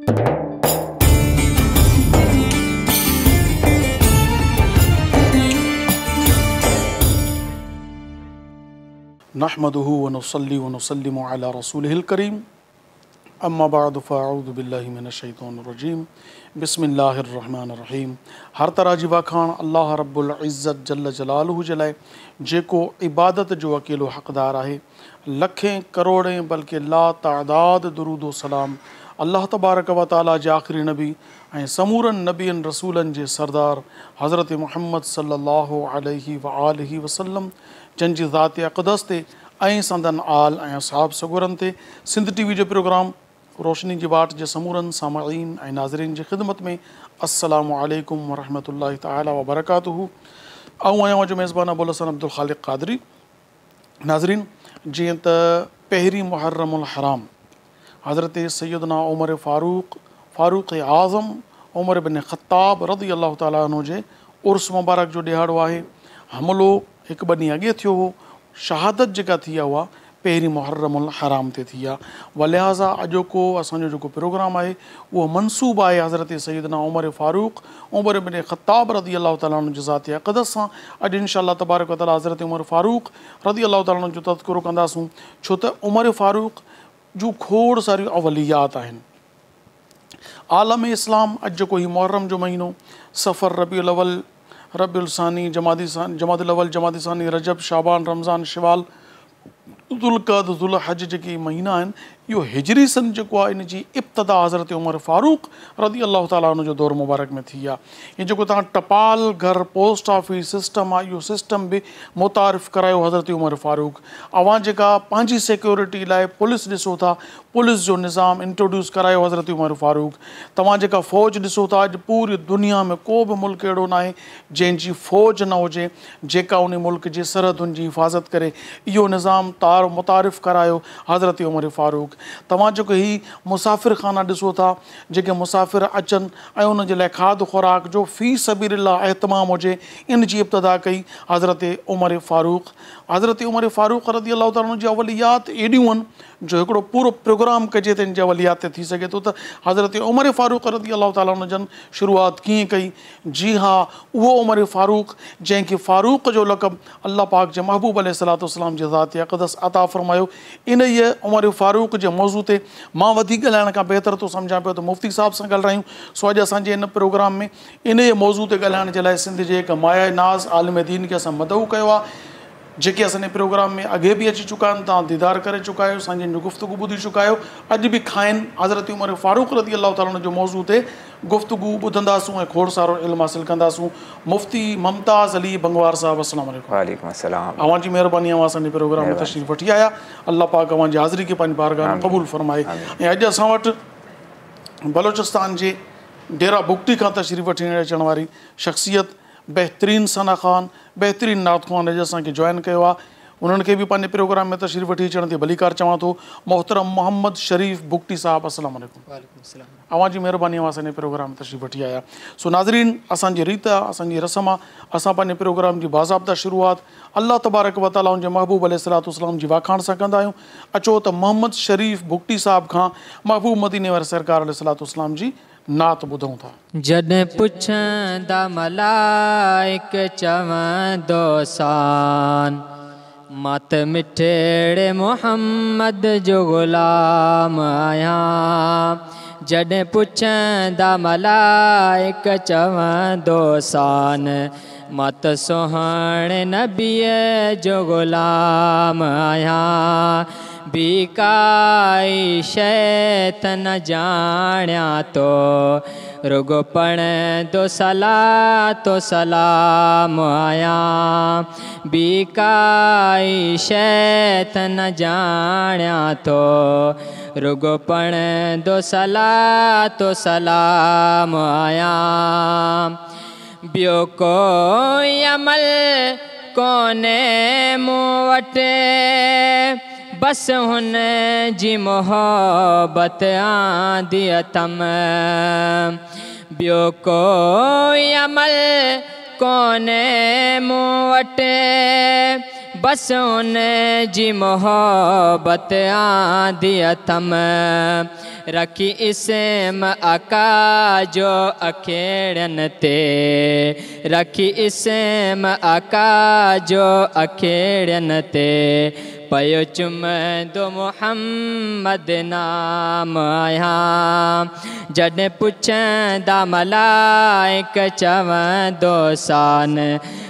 نحمده ونصلي ونسلم على رسوله الڪريم اما بعد فاعوذ بالله من الشيطان الرجيم بسم الله الرحمن الرحيم هر طرح جي واکاڻ الله رب العزت جل جلاله جي لاء جيڪو عبادت جو اڪيلو حقدار آهي. لکين ڪروڙين بلڪه لا تعداد درود و سلام الله تبارڪ و تعالي جي آخري نبي ۽ سمورن نبين رسولن جي سردار حضرت محمد صلي الله عليه واٰله وسلم جن جي ذات اقدس تي ۽ سندن آل ۽ اصحاب سڳورن تي. سنڌ ٽي وي جو پروگرام روشني جي واٽ جي سمورن سامعين ۽ ناظرين جي خدمت ۾ السلام عليڪم ورحمة الله تعالي وبرڪاته. آئون آهيان اوهان جو ميزبان ابوالحسن عبدالخالق قادري. ناظرين جيئن ته پهرين محرم الحرام حضرت سيدنا عمر فاروق، فاروق اعظم، عمر بن خطاب رضي الله تعالٰي عنه جي عرس مبارڪ جو ڏهاڙو آهي. حملو هڪ ٻه ڏينهن اڳي ٿيو هو. شهادت جيڪا ٿي آهي اها پهرين محرم الحرام تي ٿي آهي. ولهذا اڄوڪو اسان جو جيڪو پروگرام آهي اهو منسوب آهي حضرت سيدنا عمر فاروق، عمر بن خطاب رضي الله تعالٰي عنه جي ذات اقدس سان. اڄ انشاء الله تبارڪ وتعالٰي حضرت عمر فاروق رضي الله تعالٰي عنه جو تذڪرو ڪنداسون، ڇو ته عمر فاروق جون کوڙ ساريون اوليات آهن. عالم اسلام اڄ جيڪو هي محرم جو مهينو، صفر، ربيع الاول، ربيع الثاني، جمادي جمادي الاول، جمادي ثاني، رجب، شعبان، رمضان، شوال، ذوالقعد، ذوالحج جيڪي مهينا آهن، اهو هجري سن جيڪو آهي ان جي ابتدا حضرت عمر فاروق رضي الله تعالٰي عنه جو دور مبارڪ ۾ ٿي آهي. هي جيڪو توهان ٽپال گهر، پوسٽ آفيس، سسٽم آهي اهو سسٽم به متعارف ڪرايو حضرت عمر فاروق. اوهان جيڪا پنهنجي سيڪيورٽي لاء پوليس ڏسو ٿا، پوليس جو نظام انٽروڊيوس ڪرايو حضرت عمر فاروق. توهان جيڪا فوج ڏسو ٿا، اڄ پوري دنيا ۾ ڪو به ملڪ اهڙو ناهي جنهن جي فوج نه هجي جيڪا انهي ملڪ جي سرحدن جي حفاظت ڪري. اهو نظام متعارف ڪرايو حضرت عمر فاروق. توهان جيڪو هي مسافر خانا ڏسو ٿا، جيڪي مسافر اچن ۽ انهن جي لاء کاڌ خوراڪ جو في سبيل الله اهتمام هجي، ان جي ابتدا ڪئي حضرت عمر فاروق. حضرت عمر فاروق رضي الله تعالٰي عنه جي اوليات ايڏيون آهن جو هڪڙو پورو پروگرام ڪجي ته ان جي اوليات تي ٿي سگهي ٿو ته حضرت عمر فاروق رضي الله تعالٰي عنه جن شروعات ڪيئن ڪئي. جي ها، اهو عمر فاروق جنهن کي فاروق جو لقب الله پاڪ جي محبوب عليه الصلوة والسلام جي ذات اقدس عطا فرمايو. انهيء عمر فاروق جي موضوع تي مان وڌيڪ ڳالهائڻ کان بهتر ٿو سمجهان پيو ته مفتي صاحب سان ڳالهايون. سو اڄ اسان جي هن پروگرام ۾ انهيء موضوع تي ڳالهائڻ جي لاء سنڌ جي هڪ مايه ناز عالم دين کي اسان مدعو ڪيو آهي، جيڪي اسان جي پروگرام ۾ اڳي به اچي چڪا آهن، توهان ديدار ڪري چڪا آهيو، سائين جن جي گفتگو ٻڌي چڪا آهيو. اڄ به کانئن حضرت عمر فاروق رضي الله تعالٰي عنه جو موضوع تي گفتگو ٻڌنداسون ۽ کوڙ سارو علم حاصل ڪنداسون. مفتي ممتاز علي بنگوار صاحب السلام عليڪم. وعليڪم السلام. اوهان جي مهرباني اوهان اسان جي پروگرام ۾ تشريف وٺي آيا. الله پاڪ اوهان جي حاضري کي پنهنجي بارگاهه ۾ قبول فرمائي. ۽ اڄ اسان وٽ بلوچستان جي ڊيرا بگٽي کان تشريف وٺي اچڻ واري شخصيت بهترين ثنا خوان، بهترين نعت خوان اڄ اسان کي جوائن ڪيو آهي. انهن کي به پنهنجي پروگرام ۾ تشريف وٺي اچڻ تي ڀليڪار چوان ٿو. محترم محمد شريف بگٽي صاحب السلام عليڪم. وعليڪم السلام. اوهان جي مهرباني اوهان اسان جي پروگرام ۾ تشريف وٺي آيا. سو ناظرين اسان جي ريت آ، اسان جي رسم آ، اسان پنهنجي پروگرام جي باضابطه شروعات الله تبارڪ و تعالي ان جي محبوب عليه الصلوة والسلام جي واکاڻ سان ڪندا آهيون. اچو ته محمد شريف بگٽي صاحب کان محبوب مديني واري سرڪار عليه الصلوة والسلام جي نعت ٻڌون ٿا. جڏهن پڇندا ملائڪ چوندوسان، مان ته مٺڙي محمد جو غلام آهيان. جڏهن پڇندا ملائڪ چوندوسان، مان ته سهڻي نبيء جو غلام آهيان. ٻي ڪائي شيء ته نه ڄاڻيان ٿو، رڳو پڙهندو صلات و سلام آهيان. ٻي ڪائي شيء ته نه ڄاڻيان ٿو، رڳو پڙهندو صلات و سلام آهيان. ٻيو ڪوئي عمل ڪونهي مون وٽ، بس هن جي محبت آندي اٿم. ٻيو ڪوئي عمل ڪونهي مون وٽ، बसि उन जी मोहबत आंदी अथम। रखी इसम आका जो अखेड़नि ते, रखी इसम आका जो अखेड़नि ते, पियो चुमंदो मोहम्मद नाम आहियां। जॾहिं पुछंदा मलाइक चवंदो सान,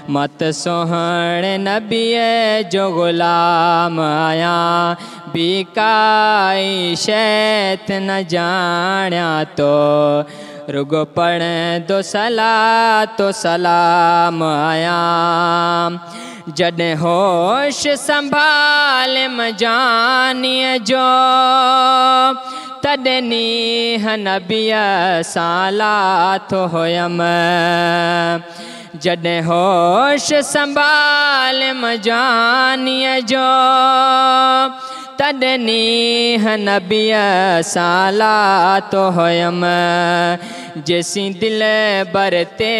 मत सुहिणे नबीअ जो ग़ुलाम आहियां। ॿी काई शइ न ॼाणियां थो, रुगो पढ़ंदो सलातो सलाम आहियां। जॾहिं होश संभालिम जानीअ जो, तॾहिं नीह नबीअ सां लाथो हुयमि। जॾहिं होश संभालिम जानीअ जो, तॾहिं नीह नबीअ सां लाथो हुयमि। जेसीं दिल बर ते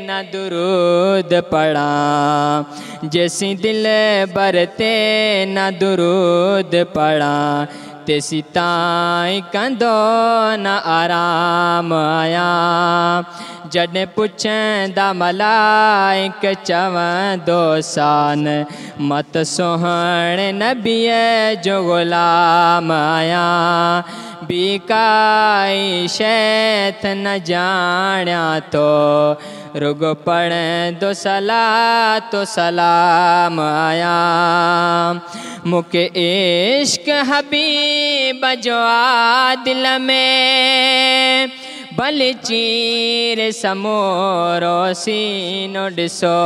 न दुरूद पढ़ां, जेसीं दिल बर ते न दुरूद पढ़ां, तेसीं ताईं कंदो न आराम आहियां। जॾहिं पुछंदा मलाइक चवंदो सान, मत सुहिणे नबीअ जो ग़ुलाम आहियां। ॿी काई शइ न ॼाणियां थो, रुगो पढ़ंदो सलातो सलाम आहियां। मूंखे इश्क हबीब जो आ दिल में, भले चीर समोरो सीनो ॾिसो।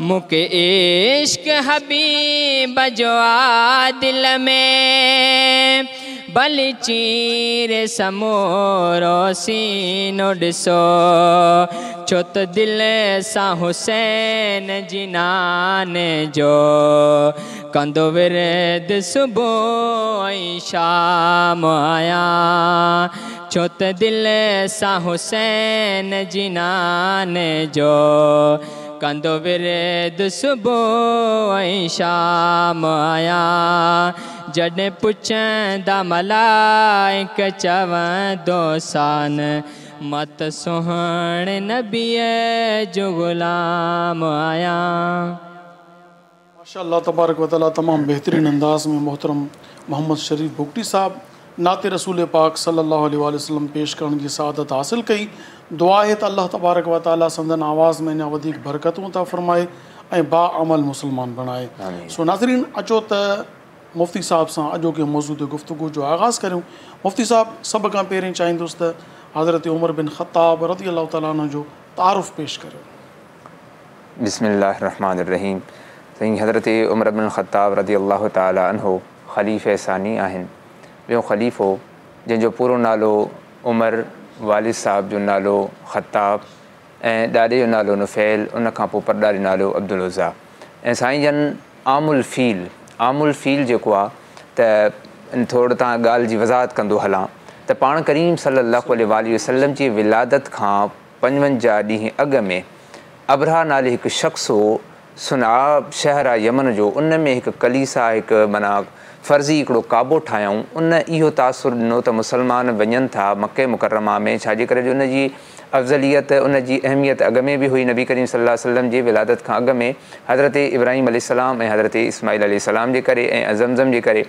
मूंखे इश्क हबीब जो आ दिल में, भले चीर समोरो सीनो ॾिसो। छो त दिल सां हुसैन जी नाने जो, कंदो विरद सुबुह ऐं शाम आहियां। छो त दिल सां हुसैन जी नाने जो, कंदो विरद सुबुह ऐं शाम आहियां। जॾहिं पुछंदा मलाइक चवंदो सान, मत सुहिणे नबीअ जो ग़ुलाम आहियां। माशाअल्लाह तबारक व तआला तमाम बेहतरीन अंदाज़ में मोहतरम मोहम्मद शरीफ बुगटी साहब नात रसूल पाक सल्लल्लाहु अलैहि वसल्लम पेश करण जी सआदत हासिल कई। दुआ आहे त अल्लाह तबारक व तआला संदन आवाज़ में अञा वधीक बरकतूं था फरमाए ऐं बाअमल मुसलमान बणाए। सो नाज़रीन, अचो त मुफ्ती साहब सां अॼोके मौज़ू ते गुफ्तगू जो आग़ाज़ करियूं। मुफ्ती साहब, सभ खां पहिरीं चाहींदुसि त हज़रत उमर बिन ख़त्ताब रज़ी अल्लाह तआला अन्हु जो तारुफ़ पेश करियो। बिस्मिल्लाहिर्रहमानिर्रहीम। साईं हज़रत उमर बिन ख़त्ताब रज़ी अल्लाह तआला अन्हु ख़लीफ़े सानी आहिनि। ॿियो ख़लीफ़ो जंहिंजो पूरो नालो उमर, वालिद साहब जो नालो ख़त्ताब ऐं ॾाॾे जो नालो नुफ़ैल, उन खां पोइ परॾाॾे जो नालो अब्दुल उज़्ज़ा। ऐं साईं जन आमुल फ़ील, आमुल फ़ील जेको आहे त थोरो तव्हां ॻाल्हि जी वज़ाहत कंदो हलां त पाण करीम सल्लल्लाहु अलैहि वसल्लम जी विलादत खां 55 ॾींहं अॻु में अबरहा नाले हिकु शख़्स हो, सुना शहर आहे यमन जो, उन में हिकु कलीसा, हिकु माना फ़र्ज़ी हिकिड़ो काबो ठाहियऊं। उन इहो तासुर ॾिनो त मुसलमान वञनि था मक्के मुकर्रमा में, छाजे करे जो उन जी अफ़ज़लियत, उन जी अहमियत अॻु में बि हुई। नबी करीम सल्लल्लाहु अलैहि वसल्लम जी विलादत खां अॻु में हज़रत इब्राहिम अलैहिस्सलाम ऐं हज़रत इस्माईल अलैहिस्सलाम जे करे ऐं ज़मज़म जे करे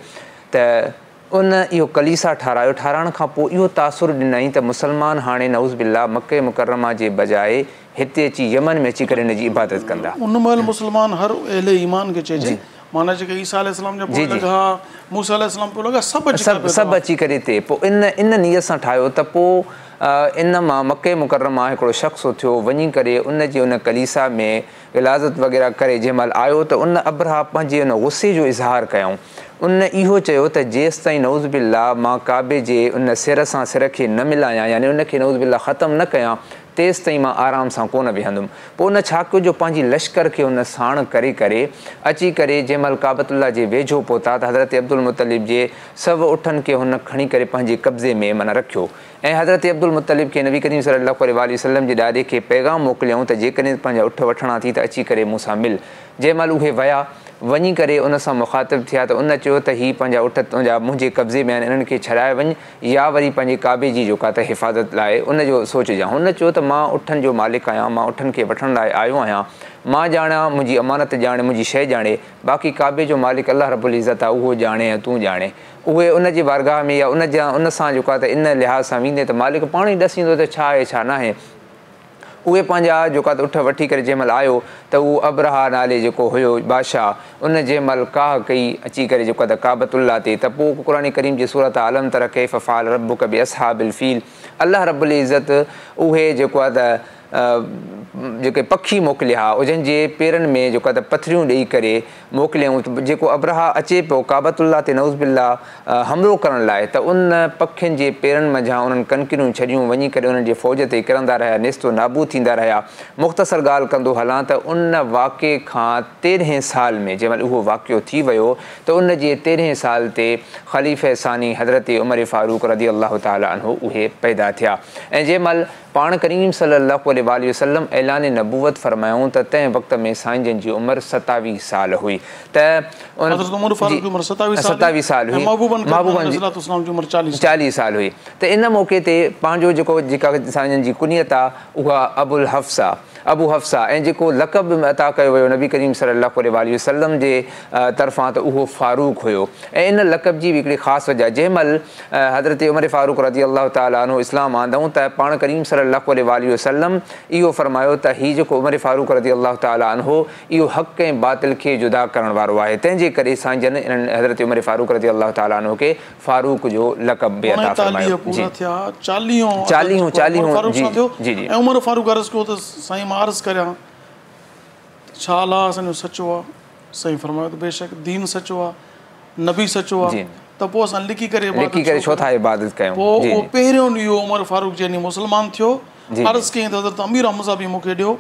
त उन इहो कलीसा ठारायो। ठाराइण खां पोइ इहो तासुर ॾिनई त मुसलमान हाणे नऊज़ बिल्ला मक्के मुकर्रमा जे बजाए हिते अची यमन में अची करे हिन जी इबादत कंदा। उन महिल मुसलमान हर अहले ईमान खे चइजे, माना जेके ईसा अलैहिस्सलाम जा पोइ लॻा, मूसा अलैहिस्सलाम पोइ लॻा, सभु अची करे हिते। पोइ इन इन नीयत सां ठाहियो त पोइ इन मां मक्के मुकर्रमा हिकिड़ो शख़्स थियो, वञी करे उन जी उन कलीसा में गिलाज़त वग़ैरह करे जंहिं महिल आयो त उन अबरहा पंहिंजे उन गुस्से जो इज़हार कयऊं। उन इहो चयो त जेसि ताईं नऊज़ बिल्ला मां काबे जे उन सिर सां सिर खे न मिलायां, यानी उनखे नऊज़ बिल्ला ख़तमु न कयां, تيستائين مان آرام سان ڪونه ويهندم. پوء ان ڇا ڪيو جو پنهنجي لشڪر کي ان ساڻ ڪري ڪري اچي ڪري جنهن مهل ڪعبة الله جي ويجهو پهتا ته حضرت عبدالمطلب جي 100 اٺن کي هن کڻي ڪري پنهنجي قبضي ۾ معنيٰ رکيو ۽ حضرت عبدالمطلب کي نبي ڪريم صلي الله عليه واٰله وسلم جي ڏاڏي کي پيغام موڪليائون ته جيڪڏهن پنهنجا اٺ وٺڻا ٿي ته اچي ڪري مون سان مل. جنهن مهل اهي ويا، وڃي ڪري ان سان مخاطب ٿيا ته ان چيو ته هي پنهنجا اٺ تنهنجا منهنجي قبضي ۾ آهن انهن کي ڇڏائي وڃ يا وري پنهنجي ڪعبي جي جيڪا ته حفاظت لاء ان جو سوچجان. هن چيو ته مان اٺن جو مالڪ آهيان، مان اٺن کي وٺڻ لاء آيو آهيان، مان ڄاڻان منهنجي امانت ڄاڻي منهنجي شيء ڄاڻي، باقي ڪعبي جو مالڪ الله رب العزت آهي اهو ڄاڻي ۽ تون ڄاڻين. اهي ان جي بارگاهه ۾ يا ان جا ان سان جيڪا ته ان لحاظ سان ويندين ته مالڪ پاڻ ئي ڏسيندو ته ڇا آهي ڇا ناهي. اهي پنهنجا جيڪا ته اٺ وٺي ڪري جنهن مهل آيو ته اهو ابرهه نالي جيڪو هيو بادشاهه ان جنهن مهل ڪاهه ڪئي اچي ڪري جيڪا ته ڪعبة الله تي ته پوء قرآن ڪريم جي سورت الم تر ڪيف فعل ربک باصحاب الفيل الله رب العزت اهي جيڪو آهي ته جيڪي پکي موڪليا جن جي پيرن ۾ جيڪو آهي ته پٿريون ڏيئي ڪري موڪليائون ته جيڪو ابرهه اچي پيو ڪعبة الله تي نعوذ بالله حملو ڪرڻ لاء ته ان پکين جي پيرن منجهان انهن ڪنڪريون ڇڏيون وڃي ڪري انهن جي فوج تي ڪرندا رهيا نيست و نابود ٿيندا رهيا. مختصر ڳالهه ڪندو هلان ته ان واقعي کان تيرهين سال ۾ جنهن مهل اهو واقعو ٿي ويو ته ان جي تيرهين سال تي خليفه ثاني حضرت عمر فاروق رضي الله تعالٰي عنه اهي پيدا ٿيا ۽ جنهن مهل پاڻ ڪريم صلّي اللّٰه عليه واٰله وسلّم اعلان نبوت فرمايائون ته تنهن وقت ۾ سائين جن جي عمر 27 سال هئي ته ان حضرت عمر فاروق جي عمر 27 سال هئي ۽ محبوبن ڪريم عليه الصلوة والسلام جي عمر 40 سال هئي ته ان موقعي تي پنهنجو جيڪو جيڪا سائين جن جي ڪنيت آ اها ابوالحفصه ابو حفصه ۽ جيڪو لقب به عطا ڪيو ويو نبي ڪريم صلي الله عليه واٰله وسلم جي طرفان ته اهو فاروق هيو ۽ ان لقب جي به هڪڙي خاص وجه جنهن مهل حضرت عمر فاروق رضي الله تعالٰي عنه اسلام آندائون ته پاڻ ڪريم صلي الله عليه واٰله وسلم اهو فرمايو ته هي جيڪو عمر فاروق رضي الله تعالٰي عنه اهو حق ۽ باطل کي جدا ڪرڻ وارو آهي تنهن جي ڪري سائين جن انهن حضرت عمر فاروق رضي الله تعالٰي عنه کي فاروق جو لقب به عطا فرمايو. 39 پورا ٿيا، چاليهون عدد جيڪو عمر فاروق سان ٿيو ۽ عمر فاروق عرض ڪيو ته سائين مان عرض ڪريان ته ڇا الله اسان جو سچو آ؟ سائين فرمايو ته بيشڪ دين سچو آ، نبي سچو آ ته پوء اسان لڪي ڪري عبادت ڇو ٿا عبادت ڪيون؟ پوء اهو پهريون ڏينهن هو عمر فاروق جنهن ڏينهن مسلمان ٿيو، عرض ڪيائين ته حضرت امير حمزه به مون کي ڏيو،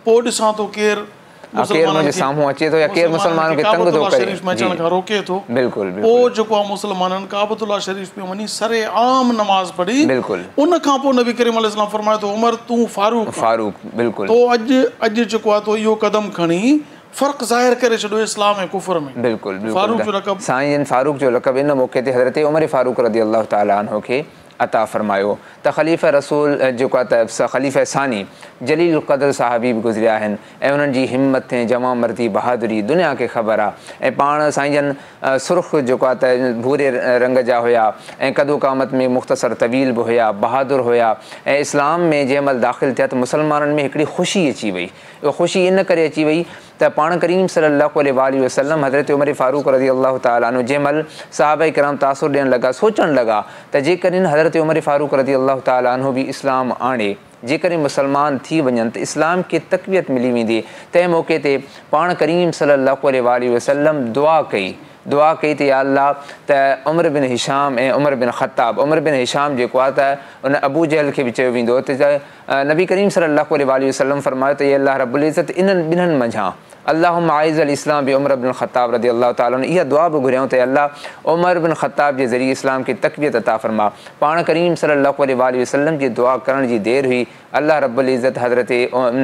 پوء ڏسان ٿو ڪير ڪير منهنجي سامهون اچي ٿو يا ڪير مسلمانن کي تنگ ٿو ڪري. شريف ۾ اچڻ کان روڪي ٿو. بلڪل بلڪل. پوء جيڪو آ مسلمانن ڪعبة الله شريف ۾ وڃي سر عام نماز پڙهي. بلڪل. ان کان پوء نبي ڪريم عليه السلام فرمايو ته عمر تون فاروق آن. فاروق بلڪل. تو اڄ اڄ جيڪو آ تو اهو قدم کڻي فرق ظاهر ڪري ڇڏيو اسلام ۽ ڪفر ۾. بلڪل بلڪل. فاروق جو لقب. سائين جن فاروق جو لقب ان موقعي تي حضرت عمر فاروق رضي الله تعالٰي عنه کي عطا فرمايو ته خليفه رسول جيڪو آ ته خليفه ثاني جليل القدر صحابي به گذريا آهن ۽ انهن جي همت ۽ جوان مردي بهادري دنيا کي خبر آ ۽ پاڻ سائين جن سرخ جيڪو آ ته ڀوري رنگ جا هيا ۽ قد و قامت ۾ مختصر طويل به هيا بهادر هيا ۽ اسلام ۾ جنهن مهل داخل ٿيا ته مسلمانن ۾ هڪڙي خوشي اچي وئي اها خوشي ان ڪري اچي وئي ته پاڻ ڪريم صلي الله عليه واٰله وسلم حضرت عمر فاروق رضي الله تعالٰي عنه جنهن مهل صحابه ڪرام تاثر ڏيڻ لڳا سوچڻ لڳا ته جيڪڏهن حضرت عمر فاروق رضي الله تعالٰي عنه به اسلام آڻي جيڪڏهن مسلمان ٿي وڃن ته اسلام کي تقويت ملي ويندي تنهن موقعي تي پاڻ ڪريم صلي الله عليه واٰله وسلم دعا ڪئي دعا ڪئي ته يا الله ته عمرو بن هشام ۽ عمر بن خطاب عمرو بن هشام جيڪو آهي ته ان ابو جهل کي به چيو ويندو هو ته نبي ڪريم صلي الله عليه واٰله وسلم فرمايو ته اي الله رب العزت انهن ٻنهن منجهان اللهم اعز الاسلام بعمر بن الخطاب رضي الله تعالٰي عنه اها دعا به گهريائون ته اي الله عمر بن خطاب جي ذريعي اسلام کي تقويت عطا فرما پاڻ ڪريم صلي الله عليه واٰله وسلم جي دعا ڪرڻ جي دير هئي الله رب العزت حضرت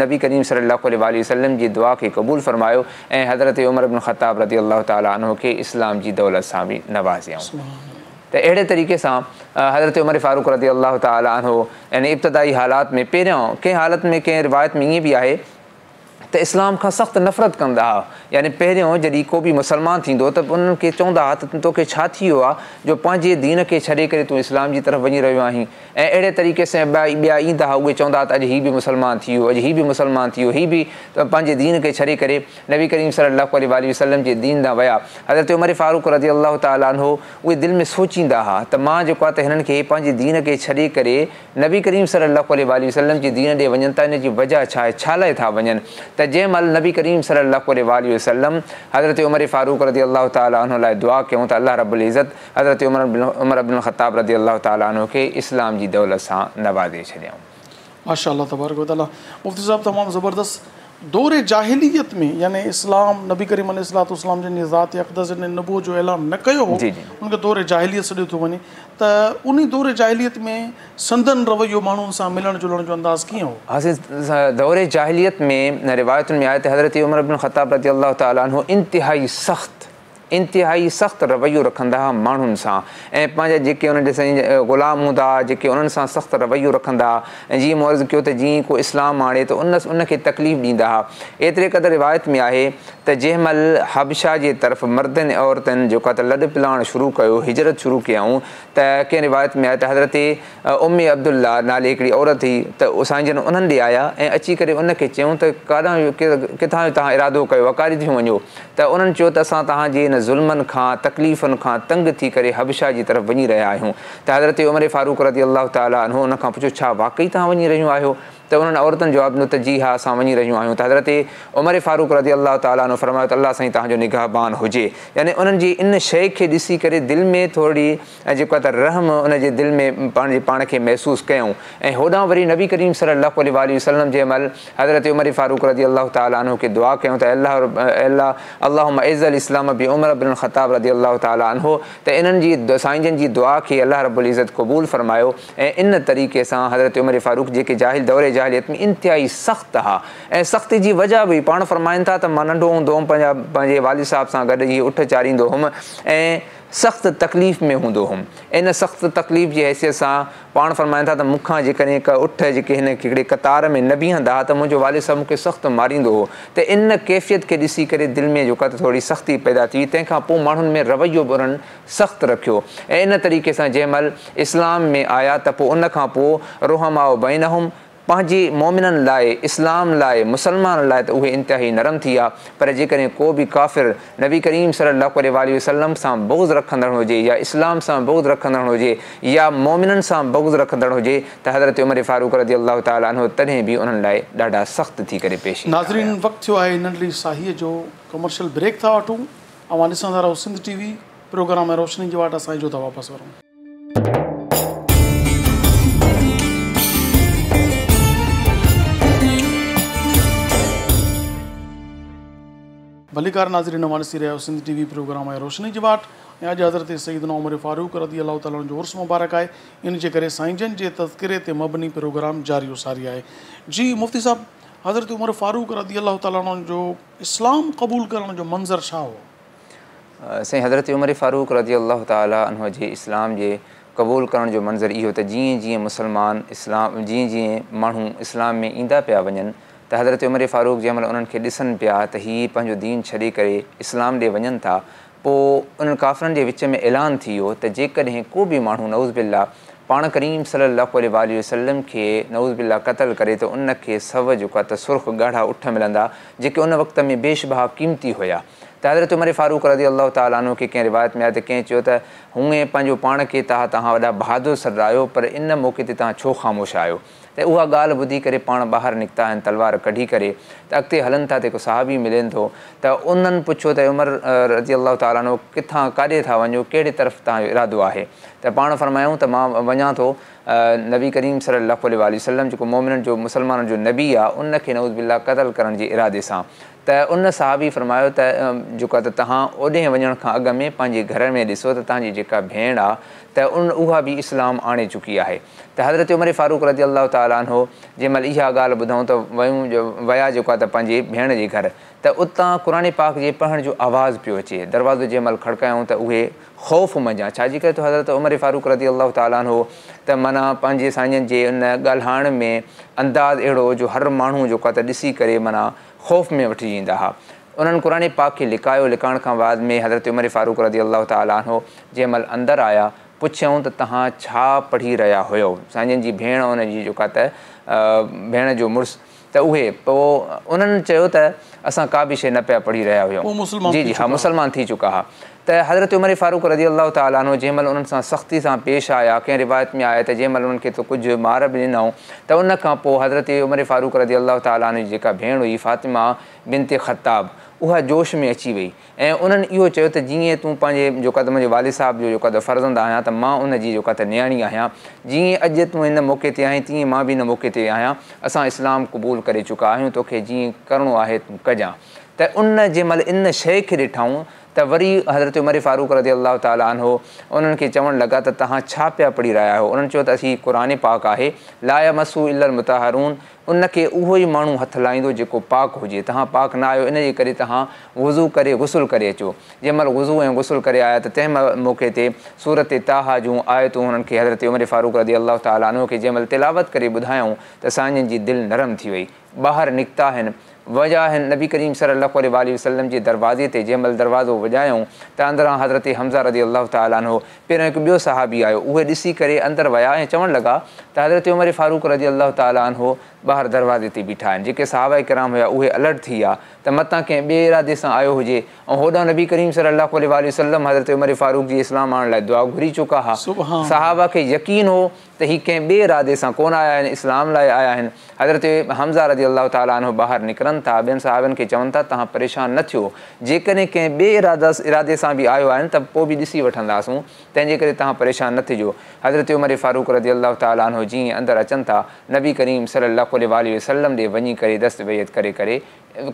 نبي ڪريم صلي الله عليه واٰله وسلم جي دعا کي قبول فرمايو ۽ حضرت عمر بن خطاب رضي الله تعالٰي عنه کي اسلام جي دولت سان به نوازيائون. ته اهڙي طريقي سان حضرت عمر فاروق رضي الله تعالٰي عنه يعني ابتدائي حالات ۾ پهريان ڪنهن حالت ۾ ڪنهن روايت ۾ ائين به آهي ته اسلام کان سخت نفرت ڪندا ها يعني پهريون جڏهن ڪو به مسلمان ٿيندو ته انهن کي چوندا ها ته توکي ڇا ٿي ويو آهي جو پنهنجي دين کي ڇڏي ڪري تون اسلام جي طرف وڃي رهيو آهين ۽ اهڙي طريقي سان ٻيا ايندا ها اهي چوندا ها ته اڄ هي به مسلمان ٿي ويو اڄ هي به مسلمان ٿي ويو هي به پنهنجي دين کي ڇڏي ڪري نبي ڪريم صلي الله عليه واٰله وسلم جي دين ڏانهن ويا. حضرت عمر فاروق رضي الله تعالٰي عنه اهي دل ۾ سوچيندا ها ته مان جيڪو آهي ته هنن کي پنهنجي دين کي ڇڏي ڪري نبي ڪريم صلي الله عليه واٰله وسلم جي دين ڏي وڃن ٿا ان جي وجه ڇا آهي ڇا لاء ٿا وڃن ته جنهن مهل نبي ڪريم صلي الله عليه واٰله وسلم حضرت عمر فاروق رضي الله تعالٰي عنه لاء دعا ڪيون ته الله رب العزت حضرت عمر بن عمر بن الخطاب رضي الله تعالٰي عنه کي اسلام جي دولت سان نوازي ڇڏيائون. माशा अल्लाह तबारक व तआला। मुफ्ती साहब तमामु ज़बरदस्त दौर जाहिलियत में यानी इस्लाम नबी करीम अलैहिस्सलातु वस्सलाम जन जी ज़ात अक़दस जॾहिं नबूअत जो ऐलान न कयो हो उनखे दौर जाहिलियत सॾियो थो वञे, त उन दौर जाहिलियत में संदन रवैयो माण्हुनि सां मिलण जुलण जो अंदाज़ कीअं हो? हा, दौर जाहिलियत में रिवायतुनि में आहे त हज़रत उमर बिन ख़त्ताब रज़ी अल्लाह तआला अन्हु इंतिहाई सख़्तु रवैयो रखंदा हुआ माण्हुनि सां ऐं पंहिंजा जेके उन्हनि जे ग़ुलाम हूंदा हुआ जेके उन्हनि सां सख़्तु रवैयो रखंदा हुआ ऐं जीअं मूं अर्ज़ु कयो त जीअं को इस्लाम आणे त उनखे तकलीफ़ ॾींदा हुआ। एतिरे क़दुरु रिवायत में आहे त जंहिं महिल हबशा जे तरफ़ मर्दनि ऐं औरतुनि जेको आहे त लॾ पिलाण शुरू कयो, हिजरत शुरू कयऊं, त कंहिं रिवायत में आहे त हज़रत उम्मे अब्दुल्ला नाले हिकिड़ी औरत हुई त साईं जन उन्हनि ॾे आया ऐं अची करे उनखे चयऊं त काॾां किथां तव्हां इरादो कयो आहे, काॾे थियूं वञो? त उन्हनि चयो त असां तव्हांजे हिन ज़ुल्मनि खां तकलीफ़ुनि खां तंग थी करे हबशा जी तरफ़ वञी रहिया आहियूं। त हज़रत उमर फ़ारूक रज़ी अल्लाह तआला अन्हु उन खां पुछियो छा वाकई तव्हां वञी रहियूं आहियो? त उन्हनि औरतुनि जवाबु ॾिनो त जी हा असां वञी रहियूं आहियूं। त हज़रत उमर फ़ारूक रज़ी अल्लाह तआला अन्हु फरमायो त अल्लाह साईं तव्हांजो निगाहबान हुजे। यानी उन्हनि जी इन शइ खे ॾिसी करे दिलि में थोरी जेको आहे त रहम उनजे दिलि में पंहिंजे पाण खे महसूसु कयऊं। ऐं होॾां वरी नबी करीम सल्लल्लाहु अलैहि वसल्लम जंहिं महिल हज़रत उमर फ़ारूक रज़ी अल्लाह तआला अन्हु खे दुआ कयूं त अल्लाह अल्लाह अल्लाहुम्मा इज़्ज़ल इस्लाम बि उमर बिन ख़त्ताब रज़ी अल्लाह तआला अन्हु, त इन्हनि जी साईं जन जी दुआ खे अल्लाह रब्बुल इज़्ज़त क़बूल फरमायो। ऐं इन तरीक़े सां हज़रत उमर फ़ारूक जेके जाहिल दौर जाहिलियत में इंतिहाई सख़्तु हुआ ऐं सख़्ती जी वजह बि पाण फरमाइनि था त मां नंढो हूंदो हुउमि पंहिंजे वालिद साहिब सां गॾु इहे उठ चारींदो हुउमि ऐं सख़्तु तकलीफ़ में हूंदो हुउमि। इन सख़्तु तकलीफ़ जी हैसियत सां पाण फरमाइनि था त मूंखां जेकॾहिं हिकु उठ जेके हिन हिकिड़े कतार में न बीहंदा हुआ त मुंहिंजो वालिद साहिब मूंखे सख़्तु मारींदो हो। त इन कैफ़ियत खे ॾिसी करे दिलि में जेको आहे त थोरी सख़्ती पैदा थी। तंहिंखां पोइ माण्हुनि में रवैयो बि उन्हनि सख़्तु रखियो ऐं इन तरीक़े सां जंहिं महिल इस्लाम में आया त पोइ उन खां पोइ रुहमाउ बैनहुम पंहिंजे मोमिननि लाइ इस्लाम लाइ मुसलमाननि लाइ त उहे इंतिहाई नरम थी विया, पर जेकॾहिं को बि काफ़िर नबी करीम सल्लल्लाहु अलैहि वसल्लम सां बुग़्ज़ रखंदड़ हुजे या इस्लाम सां बुग़्ज़ रखंदड़ हुजे या मोमिननि सां बुग़्ज़ रखंदड़ हुजे त हज़रत उमर फ़ारूक रज़ी अल्लाह तआला अन्हु तॾहिं बि उन्हनि लाइ ॾाढा सख़्तु थी करे पेश ईंदा। नाज़रीन, वक़्तु थियो आहे नंढड़ी साहीअ जो कमर्शियल ब्रेक था वठूं। अव्हां ॾिसंदा रहो सिंध टीवी प्रोग्राम रोशनी जी वाट, असां जो था वापसि वरूं। भलीकार नाज़रीन, अव्हां ॾिसी रहिया आहियो सिंध टीवी प्रोग्राम आहे रोशनी जी वाट ऐं अॼु हज़रत सईदना उमर फ़ारूक रज़ी अल्लाह तआला जो उर्स मुबारक आहे। इन जे करे साईं जन जे तज़किरे ते मबनी प्रोग्राम जारी सारी आहे। जी मुफ्ती साहब, हज़रत उमर फ़ारूक रज़ी अल्लाह तआला जो इस्लाम क़बूल करण जो मंज़र छा हो? साईं हज़रत उमर फ़ारूक रज़ी अल्लाह तआला अन्हु जे इस्लाम जे क़बूल करण जो मंज़र इहो त जीअं जीअं मुसलमान इस्लाम जीअं जीअं माण्हू इस्लाम में ईंदा पिया वञनि त हज़रत उमर फ़ारूक जंहिं महिल उन्हनि खे ॾिसनि पिया त हीअ पंहिंजो दीन छॾे करे इस्लाम ॾे वञनि था, पोइ उन्हनि काफ़िरनि जे विच में ऐलान थी वियो त जेकॾहिं को बि माण्हू नऊज़ बिल्ला पाण करीम सल्लल्लाहु अलैहि वसल्लम खे नऊज़ बिल्ला क़तल करे त उनखे 100 जेको आहे त सुर्ख़ ॻाढ़ा उठ मिलंदा जेके उन वक़्त में बेशबहा क़ीमती हुया। त हज़रत उमर फ़ारूक रज़ी अल्लाह तआला अन्हु खे कंहिं रिवायत में आहे त कंहिं चयो त हूअं पंहिंजो पाण खे तव्हां वॾा बहादुर सॾायो पर इन मौक़े ते तव्हां छो ख़ामोश आहियो? त उहा ॻाल्हि ॿुधी करे पाण ॿाहिरि निकिता आहिनि तलवार कढी करे त अॻिते हलनि था त हिकु सहाबी मिलनि थो त उन्हनि पुछियो त उमर रज़ी अल्लाह तआला अन्हु किथां काॾे था वञो, कहिड़े तरफ़ तव्हांजो इरादो आहे? त पाण फरमायूं त मां वञा थो नबी करीम सल्लल्लाहु अलैहि वसल्लम जेको मोमिननि जो मुसलमाननि जो नबी आहे उनखे नऊज़ बिल्ला क़तल करण जे इरादे सां। त उन सहाबी फरमायो त जेको आहे त तव्हां ओॾे वञण खां अॻु में पंहिंजे घर में ॾिसो त तव्हांजी जेका भेण आहे त उन उहा बि इस्लाम आणे चुकी आहे। त हज़रत उमर फ़ारूक रज़ी अल्लाह तआला अन्हु जंहिं महिल इहा ॻाल्हि ॿुधऊं त वयूं विया जेको आहे त पंहिंजे भेण जे घर, त उतां क़ुरान पाक जे पढ़ण जो आवाज़ पियो अचे। दरवाज़ो जंहिं महिल खड़कायूं त उहे ख़ौफ़ मंझां, छाजी करे त हज़रत उमर फ़ारूक रज़ी अल्लाह तआला अन्हु त माना पंहिंजे साईंजनि जे उन ॻाल्हाइण में अंदाज़ अहिड़ो जो हर माण्हू जेको आहे त ॾिसी करे माना ख़ौफ़ में वठी ईंदा हुआ। उन्हनि क़ुरान पाक खे लिकायो। लिकाइण खां बाद में हज़रत उमर फ़ारूक रज़ी अल्लाह तआला अन्हु जंहिं महिल अंदरि आया, पुछियऊं त तव्हां छा पढ़ी रहिया हुयो? साईंजनि जी भेण उनजी जेका त भेण जो मुड़ुसु त उहे पोइ उन्हनि चयो त असां का बि शइ न पिया पढ़ी रहिया हुयूं। जी जी हा, मुसलमान थी चुका हुआ। त हज़रत उमर फ़ारूक रज़ी अल्लाह तआला अन्हु जंहिं महिल उन्हनि सां सख़्ती सां पेश आया, कंहिं रिवायत में आया त जंहिं महिल उन्हनि खे त कुझु मार बि ॾिनऊं, त उन खां पोइ हज़रत उमर फ़ारूक रज़ी अल्लाह तआला अन्हु जी जेका भेण हुई फ़ातिमा बिनत ख़त्ताब, اها جوش ۾ اچي وئي ۽ انهن اهو چيو ته جيئن تون پنهنجي جيڪو آهي ته منهنجي والد صاحب جو جيڪو آهي ته فرزند آهيان ته مان ان جي جيڪو آهي ته نياڻي آهيان جيئن اڄ تون هن موقعي تي آهين تيئن مان به هن موقعي تي آهيان اسان اسلام قبول ڪري چڪا آهيون توکي جيئن ڪرڻو آهي تون ڪجان ته ان جنهن مهل ان شيء کي ڏٺائون ته وري حضرت عمر فاروق رضي الله تعالٰي عنه انهن کي چوڻ لڳا ته توهان ڇا پيا پڙهي رهيا آهيو؟ انهن چيو ته هي قرآن پاڪ آهي، لا يمسه الا المطهرون ان کي اهو ئي ماڻهو هٿ لائيندو جيڪو پاڪ هجي، توهان پاڪ نه آهيو ان جي ڪري توهان وضو ڪري غسل ڪري اچو. جنهن مهل وضو ۽ غسل ڪري آيا ته تنهن موقعي تي سورة طٰهٰ جون آيتون انهن کي حضرت عمر فاروق رضي الله تعالٰي عنه کي جنهن مهل تلاوت ڪري ٻڌايائون ته سائين جي دل نرم ٿي وئي. ٻاهر نڪتا آهن، ويا آهن، نبي ڪريم صلي الله عليه واٰله وسلم جي دروازي تي جنهن مهل دروازو وڄايائون ته اندران حضرت حمزه رضي الله تعالٰي عنه پهريون هڪ ٻيو صحابي آيو اهي ڏسي ڪري اندر ويا ۽ چوڻ لڳا ته حضرت عمر فاروق رضي الله تعالٰي عنه ٻاهر دروازي تي بيٺا آهن جيڪي صحابه ڪرام هيا اهي الرٽ ٿي ويا ته متان ڪنهن ٻئي ارادي سان آيو هجي ۽ هوڏانهن نبي ڪريم صلي الله عليه واٰله وسلم حضرت عمر فاروق جي اسلام آڻڻ لاء دعا گهري چڪا ها صحابه کي يقين هو ته هي ڪنهن ٻئي ارادي سان ڪونه آيا آهن، اسلام لاء آيا آهن. حضرت حمزه رضي الله تعالٰي عنه ٻاهر نڪرن ٿا، ٻين صحابين کي چون ٿا، توهان پريشان نه ٿيو، جيڪڏهن ڪنهن ٻئي ارادي سان به آيو آهن ته پوء به ڏسي وٺنداسون، تنهن جي ڪري توهان پريشان نه ٿجو. حضرت عمر فاروق رضي الله تعالٰي عنه جيئن اندر اچن ٿا، نبي ڪريم صلي الله عليه واٰله وسلم ڏي وڃي ڪري دست بيعت ڪري ڪري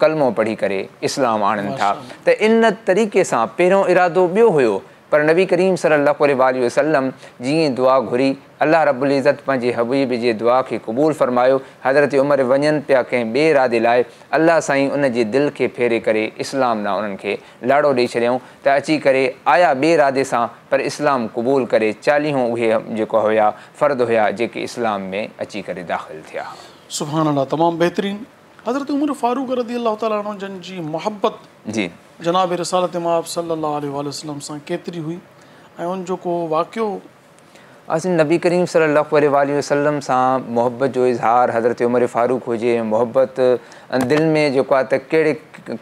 ڪلمو پڙهي ڪري اسلام آڻن ٿا ته ان طريقي سان پهريون ارادو ٻيو هيو پر نبي ڪريم صلي الله عليه واٰله وسلم جيئن دعا گهري، الله رب العزت پنهنجي حبيب جي دعا کي قبول فرمايو، حضرت عمر وڃن پيا ڪنهن ٻئي ارادي لاء، الله سائين ان جي دل کي ڦيري ڪري اسلام ڏانهن انهن کي لاڙو ڏئي ڇڏيائون ته اچي ڪري آيا ٻئي ارادي سان پر اسلام قبول ڪري چاليهون اهي جيڪو هيا فرد هيا جيڪي اسلام ۾ اچي ڪري داخل ٿيا. سبحان الله تمام بهترين حضرت عمر فاروق رضي الله تعالٰي عنه جن جي محبت جي. جناب رسالت مآب صلّي الله عليه واٰله وسلّم سان ڪيتري هئي ۽ ان جو ڪو واقعو؟ اسين نبي ڪريم صلّي الله عليه واٰله وسلّم سان محبت جو اظهار حضرت عمر فاروق هجي ۽ محبت دل ۾ جيڪو آهي ته ڪهڙي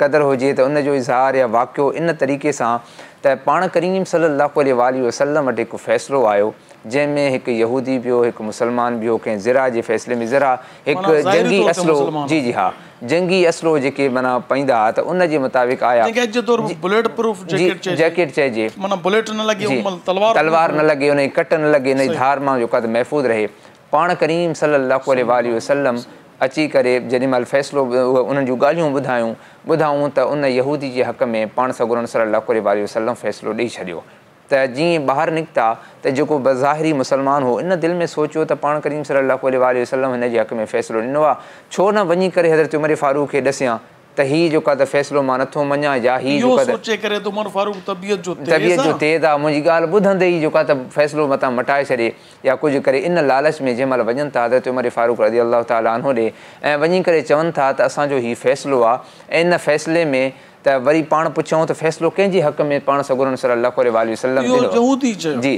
قدر هجي ته ان جو اظهار يا واقعو ان طريقي سان ته پاڻ ڪريم صلّي الله عليه واٰله وسلّم وٽ هڪ فيصلو آيو جنهن ۾ هڪ يهودي به هو هڪ مسلمان به هو ڪنهن زره جي فيصلي ۾ زره هڪ جنگي اسلحو جي جي ها جنگي اسلحو جيڪي معنيٰ پائيندا ها ته ان جي مطابق آيا. جنهن کي اڄ جي دور ۾ بليٽ پروف جيڪيٽ چئجي. جيڪيٽ چئجي. معنيٰ بليٽ نه لڳي ان مهل تلوار تلوار نه لڳي ان جي ڪٽ نه لڳي ان جي ڌار مان جيڪو آهي ته محفوظ رهي. پاڻ ڪريم صلي الله عليه واٰله وسلم اچي ڪري جيڏي مهل فيصلو انهن جون ڳالهيون ٻڌايون ٻڌائون ته ان يهودي جي حق ۾ پاڻ سڳورن صلي الله عليه واٰله وسلم فيصلو ڏئي ڇڏيو. ته جيئن ٻاهر نڪتا ته جيڪو بظاهري مسلمان هو ان دل ۾ سوچيو ته پاڻ ڪريم صلي الله عليه واٰله وسلم هن جي حق ۾ فيصلو ڏنو آ ڇو نه وڃي ڪري حضرت عمر فاروق کي ڏسيان ته هي جيڪو آ ته فيصلو مان نٿو مڃان يا هي اهو جيڪو آ ته سوچي ڪري ته عمر فاروق طبيعت جو تيز طبيعت جو آ. تيز آ منهنجي ڳالهه ٻڌندي ئي جيڪو آ ته فيصلو متان مٽائي ڇڏي يا ڪجهه ڪري ان لالچ ۾ جنهن مهل وڃن ٿا حضرت عمر فاروق رضي الله تعالٰي عنه ڏي ۽ وڃي ڪري چون ٿا ته اسان جو هي فيصلو آ ۽ ان فيصلي ۾ ته وري پاڻ پڇيائون ته فيصلو ڪنهن جي حق ۾ پاڻ سڳورن صلّي الله عليه واٰله وسلّم اهو ڏنو؟ يهودي چيو. جي.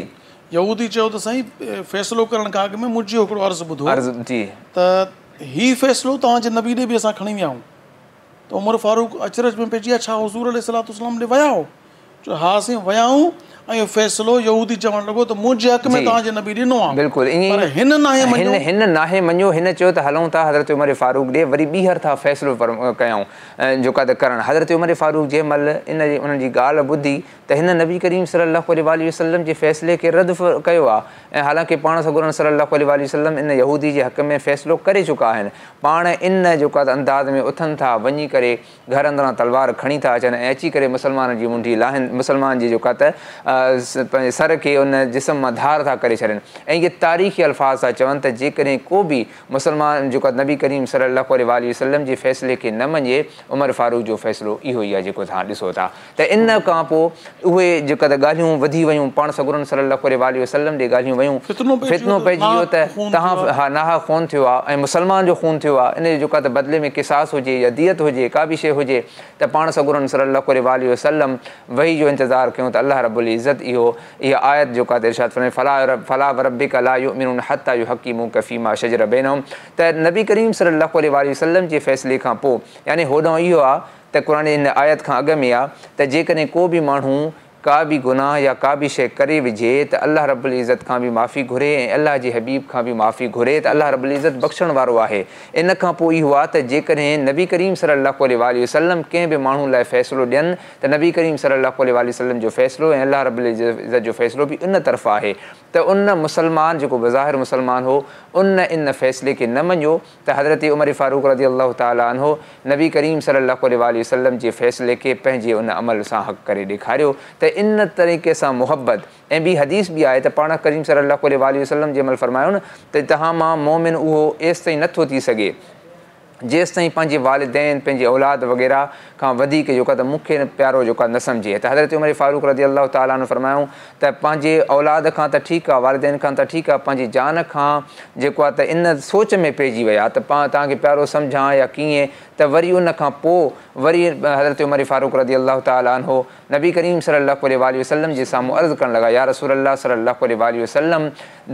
يهودي چيو ته سائين فيصلو ڪرڻ کان اڳ ۾ منهنجو هڪڙو عرض ٻڌو عرض جي. ته هي فيصلو توهان جي نبي ڏي به اسان کڻي ويا آهيون ته عمر فاروق اچرج ۾ پئجي ويا ڇا حضور عليه الصلوة والسلام ڏي ويا آهيو؟ چيو ها سائين ويا آهيون ۽ اهو فيصلو يهودي چوڻ لڳو ته منهنجي حق ۾ توهان جي نبي ڏنو آهي بلڪل ائين پر هن ناهي مڃيو. هن ناهي مڃيو هن چيو ته هلون ٿا حضرت عمر فاروق ڏي وري ٻيهر ٿا فيصلو ڪيائون جيڪو آهي ته ڪرڻ حضرت عمر فاروق جنهن مهل ان جي انهن جي ڳالهه ٻڌي ته هن نبي ڪريم صلي الله عليه واٰله وسلم جي فيصلي کي رد ڪيو آهي ۽ حالانڪه پاڻ سڳورن صلي الله عليه واٰله وسلم ان يهودي جي حق ۾ فيصلو ڪري چڪا آهن پاڻ ان جيڪو آهي ته انداز ۾ اٿن ٿا وڃي ڪري گهر اندران تلوار کڻي ٿا اچن ۽ اچي ڪري مسلمانن جي منڍي لاهن، مسلمان جي جيڪا ته پنهنجي سر کي ان جسم مان ڌار ٿا ڪري ڇڏين ۽ اهي تاريخي الفاظ ٿا چون ته جيڪڏهن ڪو به مسلمان جيڪو نبي ڪريم صلي الله عليه واٰله وسلم جي فيصلي کي نه مڃي عمر فاروق جو فيصلو اهو ئي آهي جيڪو توهان ڏسو ٿا ته ان کان پوء اهي جيڪا ته ڳالهيون وڌي ويون پاڻ سڳورن صلي الله عليه واٰله وسلم ڏي ڳالهيون ويون فتنو پئجي ويو ته توهان ها ناحق خون ٿيو آهي ۽ مسلمان جو خون ٿيو آهي ان جو جيڪا ته بدلي ۾ قصاص هجي يا ديت هجي ڪا به شيء هجي ته پاڻ سڳورن صلي الله عليه واٰله وسلم وحي جو انتظار ڪيو ته الله رب العزت اهو اها آيت جيڪا ته ارشاد فرمائي فلا فلا وربک لا يؤمنون حتي يحڪموک فيما شجر بينهم ته نبي ڪريم صلي الله عليه واٰله وسلم جي فيصلي کان پوء يعني هوڏانهن اهو آهي ته قرآن جي هن آيت کان اڳ ۾ آ ته جيڪڏهن ڪو به ماڻهو ڪا به گناهه يا ڪا به شيء ڪري وجهي ته الله رب العزت کان به معافي گهري ۽ الله جي حبيب کان به معافي گهري ته الله رب العزت بخشڻ وارو آهي. ان کان پوء اهو آ ته جيڪڏهن نبي ڪريم صلي الله عليه واٰله وسلم ڪنهن به ماڻهو لاء فيصلو ڏين ته نبي ڪريم صلي الله عليه واٰله وسلم جو فيصلو ۽ الله رب العزت جو فيصلو به ان طرف آهي ته ان مسلمان جيڪو بظاهر مسلمان هو ان ان فيصلي کي نه مڃيو ته حضرت عمر فاروق رضي الله تعالٰي عنه نبي ڪريم صلي الله عليه واٰله وسلم جي فيصلي کي پنهنجي ان عمل سان حق ڪري ڏيکاريو ته ان طريقي سان محبت ۽ ٻي حديث به آهي ته پاڻ ڪريم صلي الله عليه واٰله وسلم جنهن مهل فرمايو نه ته توهان مان مؤمن اهو ايستائين نه ٿو ٿي سگهي جيستائين پنهنجي والدين پنهنجي اولاد وغيره کان وڌيڪ جيڪو آهي ته مون کي پيارو جيڪو آهي نه سمجهي ته حضرت عمر فاروق رضي الله تعالٰي عنه فرمايائون ته پنهنجي اولاد کان ته ٺيڪ آ، والدين کان ته ٺيڪ آ، پنهنجي جان کان جيڪو آ ته ان سوچ ۾ پئجي ويا ته پان توهان کي پيارو سمجهان يا ڪيئن ته وري ان کان پوء وري حضرت عمر فاروق رضي الله تعالٰي عنه نبي ڪريم صلي الله عليه واٰله وسلم جي سامهون عرض ڪرڻ لڳا يا رسول الله صلي الله عليه واٰله وسلم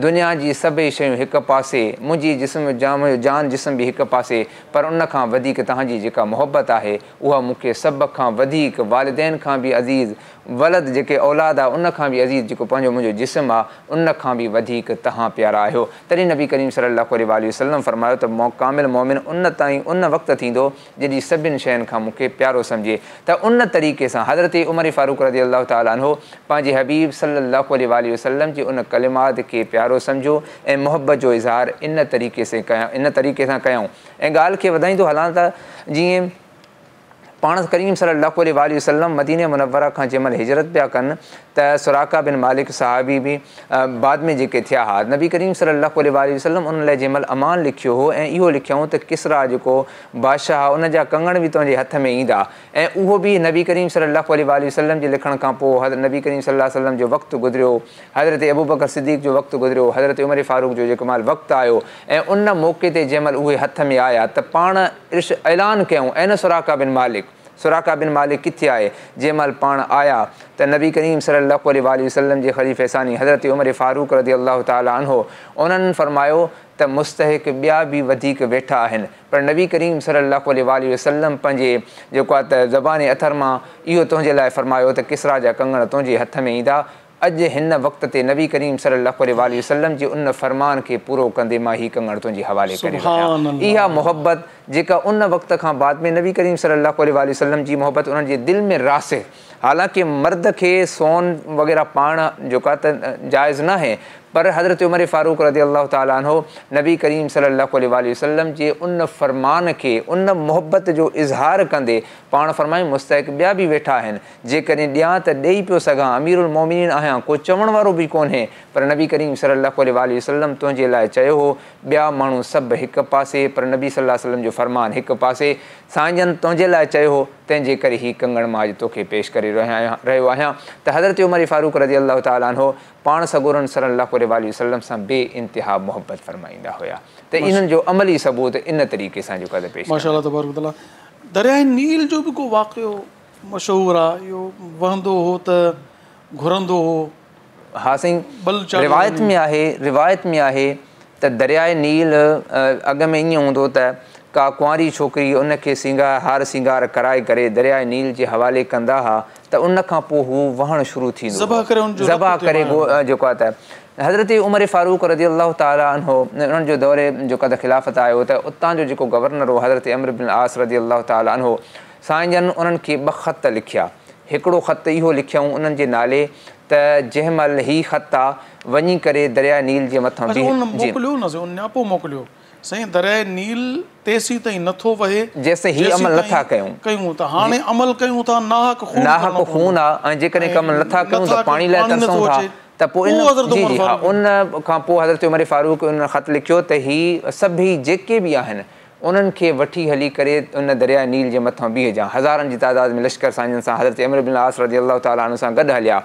دنيا جي سڀئي شيون هڪ پاسي منهنجي جسم منهنجو جان جسم به هڪ پاسي پر ان کان وڌيڪ توهان جي جيڪا محبت آهي اها مون کي سڀ کان وڌيڪ والدين کان به عزيز ولد جيڪي اولاد آ ان کان به عزيز جيڪو پنهنجو منهنجو جسم آ ان کان به وڌيڪ تهان پيارا آهيو. تڏهن نبي ڪريم صلي الله عليه واٰله وسلم فرمايو ته ڪامل مؤمن ان تائين ان وقت ٿيندو جڏهن سڀن شين کان مون کي پيارو سمجهي ته ان طريقي سان حضرت عمر فاروق رضي الله تعالٰي عنه پنهنجي حبيب صلي الله عليه واٰله وسلم جي ان ڪلمات کي پيارو سمجهيو ۽ محبت جو اظهار ان طريقي سان ڪيائون ۽ ڳالهه کي وڌائيندو هلان ته جيئن پاڻ ڪريم صلي الله عليه واٰله وسلم مدينه منوره کان جنهن مهل هجرت پيا ڪن ته سراقه بن مالڪ صحابي به بعد ۾ جيڪي ٿيا ها نبي ڪريم صلي الله عليه واٰله وسلم انهن لاء جنهن مهل امان لکيو هو ۽ اهو لکيائون ته ڪسريٰ جيڪو بادشاهه ان جا ڪنگڻ به تنهنجي هٿ ۾ ايندا ۽ اهو به نبي ڪريم صلي الله عليه واٰله وسلم جي لکڻ کان پوء حضرت نبي ڪريم صلي الله عليه وسلم جو وقت گذريو حضرت ابوبڪر صديق جو وقت گذريو حضرت عمر فاروق جو جيڪو مهل وقت آيو ۽ ان موقعي تي جنهن مهل اهي هٿ ۾ آيا ته پاڻ ارش اعلان ڪيائون، اين سراقه بن مالڪ، سراقه بن مالڪ ڪٿي آهي؟ جنهن مهل پاڻ آيا ته نبي ڪريم صلي الله عليه واٰله وسلم جي خليفي ثاني حضرت عمر فاروق رضي الله تعالٰي عنه انهن فرمايو ته مستحق ٻيا به وڌيڪ ويٺا آهن پر نبي ڪريم صلي الله عليه واٰله وسلم پنهنجي جيڪو آهي ته زبان اطهر مان اهو تنهنجي لاء فرمايو ته ڪسريٰ جا ڪنگڻ تنهنجي هٿ ۾ ايندا اڄ هن وقت تي نبي ڪريم صلي الله عليه واٰله وسلم جي ان فرمان کي پورو ڪندي مان هي ڪنگڻ تنهنجي حوالي ڪري رهيو سبحان آهيان. اها الله. محبت جيڪا ان وقت کان بعد ۾ نبي ڪريم صلي الله عليه واٰله وسلم جي محبت انهن جي دل ۾ راسخ حالانڪه مرد کي سون وغيره پائڻ جيڪو آهي ته جائز ناهي پر حضرت عمر فاروق رضي الله تعالٰي عنه نبي ڪريم صلي الله عليه واٰله وسلم جي ان فرمان کي ان محبت جو اظهار ڪندي پاڻ فرمايو مستحق ٻيا به ويٺا آهن جيڪڏهن ڏيان ته ڏيئي پيو سگهان، امير المومنين آهيان، ڪو چوڻ وارو به ڪونهي، پر نبي ڪريم صلي الله عليه واٰله وسلم تنهنجي لاء چيو هو، ٻيا ماڻهو سڀ هڪ پاسي، پر نبي صلي الله عليه وسلم جو فرمان هڪ پاسي، سائين جن تنهنجي لاء چيو هو، تنهن جي ڪري هي ڪنگڻ مان اڄ توکي پيش ڪري رهيو آهيان ته حضرت عمر فاروق رضي الله تعالٰي عنه پاڻ سڳورن صلي الله عليه واٰله وسلم سان بي انتها محبت فرمائيندا هيا ته انهن جو عملي ثبوت ان طريقي سان جيڪو آهي ته پيش ڪندا. ماشاء الله تبارڪ وتعاليٰ درياء نيل جو به ڪو واقعو مشهور آ اهو وهندو هو ته گهرندو هو. ها سائين بل چاڙهيو روايت وڃي. ۾ آهي روايت ۾ آهي ته درياء نيل اڳ ۾ ائين هوندو ته ڪا ڪنواري ڇوڪري ان کي سينگار هار سينگار ڪرائي ڪري درياء نيل جي حوالي ڪندا ها ته ان کان پوء هو وهڻ شروع ٿيندو ذبح هو ڪري ان جو رت ذبح اتي ڪري وهائڻ هو. جيڪو آهي ته حضرت عمر فاروق رضي الله تعالٰي عنه انهن جو دور جيڪو آهي ته خلافت آيو ته اتان جو جيڪو گورنر هو حضرت عمرو بن العاص رضي الله تعالٰي عنه سائين جن انهن کي ٻه خط لکيا. هڪڙو خط اهو لکيائون انهن جي نالي ته جنهن مهل هي خط آ وڃي ڪري درياء نيل جي مٿان اڇا بيهه ان جي. موڪليو نه سائين ان نياپو موڪليو سائين درياء نيل تيسين تائين نه ٿو وهي جيستائين هي جيسين عمل نه ٿا تائين ڪيون. ڪيون ته هاڻي عمل ڪيون ٿا ناحق خون ناحق ڪرڻو پوندو خون آ ۽ جيڪڏهن ۽ ڪم نه ٿا ڪيون نه ٿا ته پاڻي ڪيون لاء پاڻي نه ترسون ٿو ٿا اچي ته پوء ان پوء حضرت جي عمر جي ها فاروق ان کان پوء حضرت عمر فاروق ان خط لکيو ته هي سڀئي جيڪي به آهن انهن کي وٺي هلي ڪري ان درياء نيل جي مٿان بيهجان. هزارن جي تعداد ۾ لشڪر سائين جن سان حضرت عمرو بن العاص رضي الله تعالٰي عنه سان گڏ هليا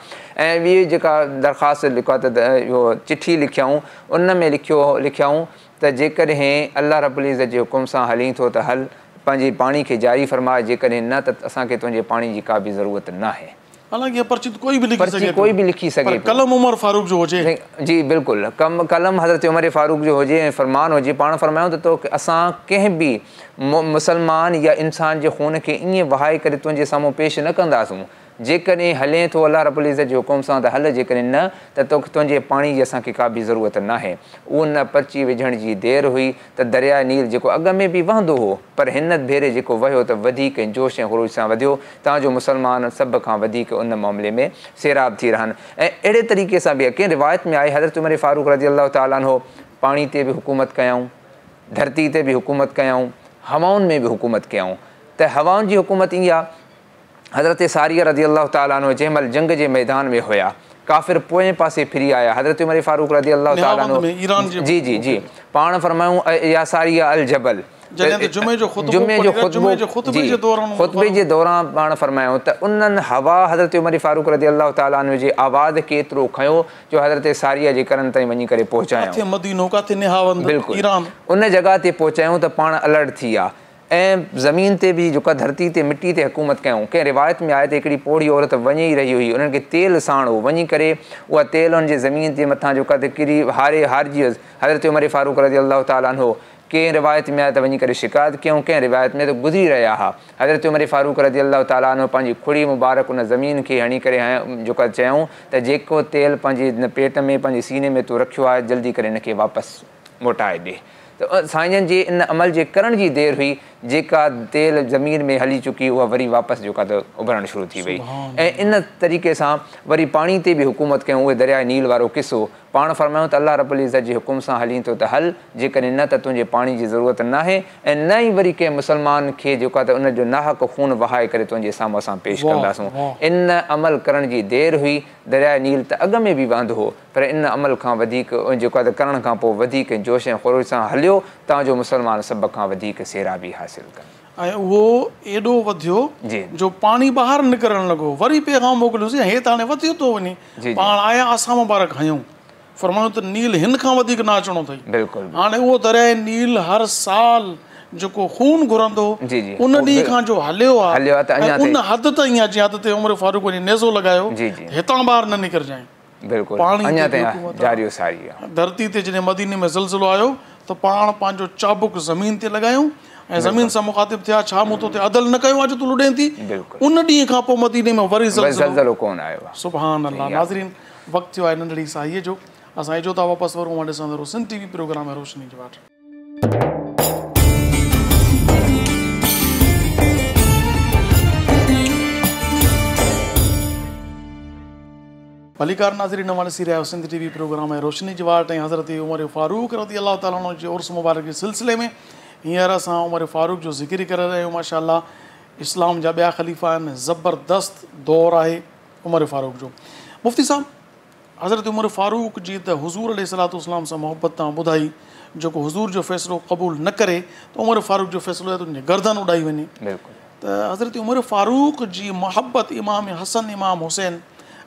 ۽ ٻي جيڪا درخواست جيڪا ته اهو چٺي لکيائون ان ۾ لکيو لکيائون ته جيڪڏهن الله رب العزت جي حڪم سان هلين ٿو ته هل پنهنجي پاڻي کي جاري فرماء جيڪڏهن نه ته اسان کي تنهنجي پاڻي جي ڪا به ضرورت ناهي. حالانڪه اها پرچي ته ڪوئي به لکي پرچي سگهي ڪوئي پيو به لکي پر سگهي پيو. قلم عمر فاروق جو هجي. جي بلڪل ڪم قلم حضرت عمر فاروق جو هجي ۽ فرمان هجي پاڻ فرمايائون ته تو اسان ڪنهن به مسلمان يا انسان جي خون کي ائين وهائي ڪري تنهنجي سامهون پيش نه ڪنداسون جيڪڏهن هلين ٿو الله رب العزت جي حڪم سان ته هل جيڪڏهن نه ته توکي تنهنجي پاڻي جي اسان کي ڪا به ضرورت ناهي. ان پرچي وجهڻ جي دير هئي ته درياء نيل جيڪو اڳ ۾ به وهندو هو پر هن ڀيري جيڪو وهيو ته وڌيڪ جوش ۽ خروش سان وڌيو تان جو مسلمان سڀ کان وڌيڪ ان معاملي ۾ سيراب ٿي رهن ۽ اهڙي طريقي سان به ڪنهن روايت ۾ آهي حضرت عمر فاروق رضي الله تعالٰي عنه پاڻي تي به حڪومت ڪيائون ڌرتي تي به حڪومت ڪيائون هوائن ۾ به حڪومت ڪيائون ته هوائن جي حڪومت ائين آهي حضرت ساريه رضي الله تعالٰي عنه جنهن مهل جنگ جي ميدان ۾ هيا، ڪافر پوئين پاسي ڦري آيا، حضرت عمر فاروق رضي الله تعالٰي عنه جي جي جي پاڻ فرمايون يا ساريه الجبل جمعي جو خطبو جي خطبي جي دوران پاڻ فرمايائون ته انهن هوا حضرت عمر فاروق رضي الله تعالٰي عنه جي آواز کي ايترو کنيو جو حضرت ساريه جي ڪنن تائين وڃي ڪري پهچايائون. ڪاٿي مدينو ڪاٿي نهاوند ايران. ان جڳهه تي پهچايائون ته پاڻ الرٽ ٿي ويا. ۽ زمين تي به جيڪا ڌرتي تي مٽي تي حڪومت ڪيائون. ڪنهن روايت ۾ آهي ته هڪڙي پوڙهي عورت وڃي ئي رهي هئي، انهن کي تيل ساڻ هو، وڃي ڪري اها تيل ان جي زمين جي مٿان جيڪا ته ڪري هاري هارجي ويس. حضرت عمر فاروق رضي الله تعالٰي عنه ڪنهن روايت ۾ آهي ته وڃي ڪري شڪايت ڪيائون، ڪنهن روايت ۾ ته گذري رهيا ها. حضرت عمر فاروق رضي الله تعالٰي عنه پنهنجي کڙي مبارڪ ان زمين کي هڻي ڪري جيڪا چيائون ته جيڪو تيل پنهنجي هن پيٽ ۾ پنهنجي سيني ۾ تو رکيو آهي جلدي ڪري ان کي واپس موٽائي ڏي. ته سائين جن جي ان عمل جي ڪرڻ جي دير هئي جيڪا تيل زمين ۾ هلي چڪي اها وري واپس جيڪا ته اڀرڻ شروع ٿي وئي ۽ ان طريقي سان وري پاڻي تي به حڪومت ڪيائون اهي درياء نيل وارو قصو پاڻ فرمايو ته الله رب العزت جي حڪم سان هلين ٿو ته هل جيڪڏهن نه ته تنهنجي پاڻي جي ضرورت ناهي ۽ نه ئي وري ڪنهن مسلمان کي جيڪا ته ان جو ناحق خون وهائي ڪري تنهنجي سامهون اسان پيش ڪنداسون ان عمل ڪرڻ جي دير هئي درياء نيل ته اڳ ۾ به وهندو هو پر ان عمل کان وڌيڪ جيڪو آهي ته ڪرڻ کان پوء وڌيڪ جوش ۽ خروش سان هليو تان جو مسلمان سڀ کان وڌيڪ سيرابي حاصل ڪن. ۽ اهو ايڏو وڌيو جو پاڻي ٻاهر نڪرڻ لڳو. وري پيغام موڪليوسين هي ته هاڻي وڌيو ٿو وڃي. پاڻ آيا عصا مبارڪ هنيون. فرمايو ته نيل هن کان وڌيڪ نه اچڻو اٿئي. هاڻي اهو درياء نيل هر سال جيڪو خون گهرندو ان ڏينهن کان جو هليو آهي ۽ ان حد تائين آهي جنهن حد تي عمر فاروق وڃي نيزو لڳايو هتان ٻاهر نه نڪرجانء. بلڪل اڃا تائين جاري و ساري آ. ڌرتي تي جڏهن مديني ۾ زلزلو آيو ته پاڻ پنهنجو چابڪ زمين تي لڳايائون ۽ زمين سان مخاطب ٿيا، ڇا مون تو تي عدل نه ڪيو آ جو تون لڏين ٿي؟ ان ڏينهن کان پوء مديني ۾ وري زلزلو ڪونه آيو آ. سبحان الله ناظرين وقت ٿيو آهي ننڍڙي ساهيء جو اسان اجهو ٿا واپس ورون اوهان ڏسندا رهو سنڌ ٽي وي پروگرام روشني جي واٽ. ڀليڪار ناظرين اوهان ڏسي رهيا آهيو سنڌ ٽي وي پروگرام ۽ روشني جي واٽ ۽ حضرت عمر فاروق رضي الله تعالٰي عنه جي عرس مبارڪ جي سلسلي ۾ هينئر اسان عمر فاروق جو ذڪر ئي ڪري رهيا آهيون ماشاء الله اسلام جا ٻيا خليفا آهن زبردست دور آهي عمر فاروق جو مفتي صاحب حضرت عمر فاروق جي ته حضور عليه الصلوة والسلام سان محبت توهان ٻڌائي جيڪو حضور جو فيصلو قبول نه ڪري ته عمر فاروق جو فيصلو آهي ته ان جي گردن اڏائي وڃي ته حضرت عمر فاروق جي محبت امام حسن امام حسين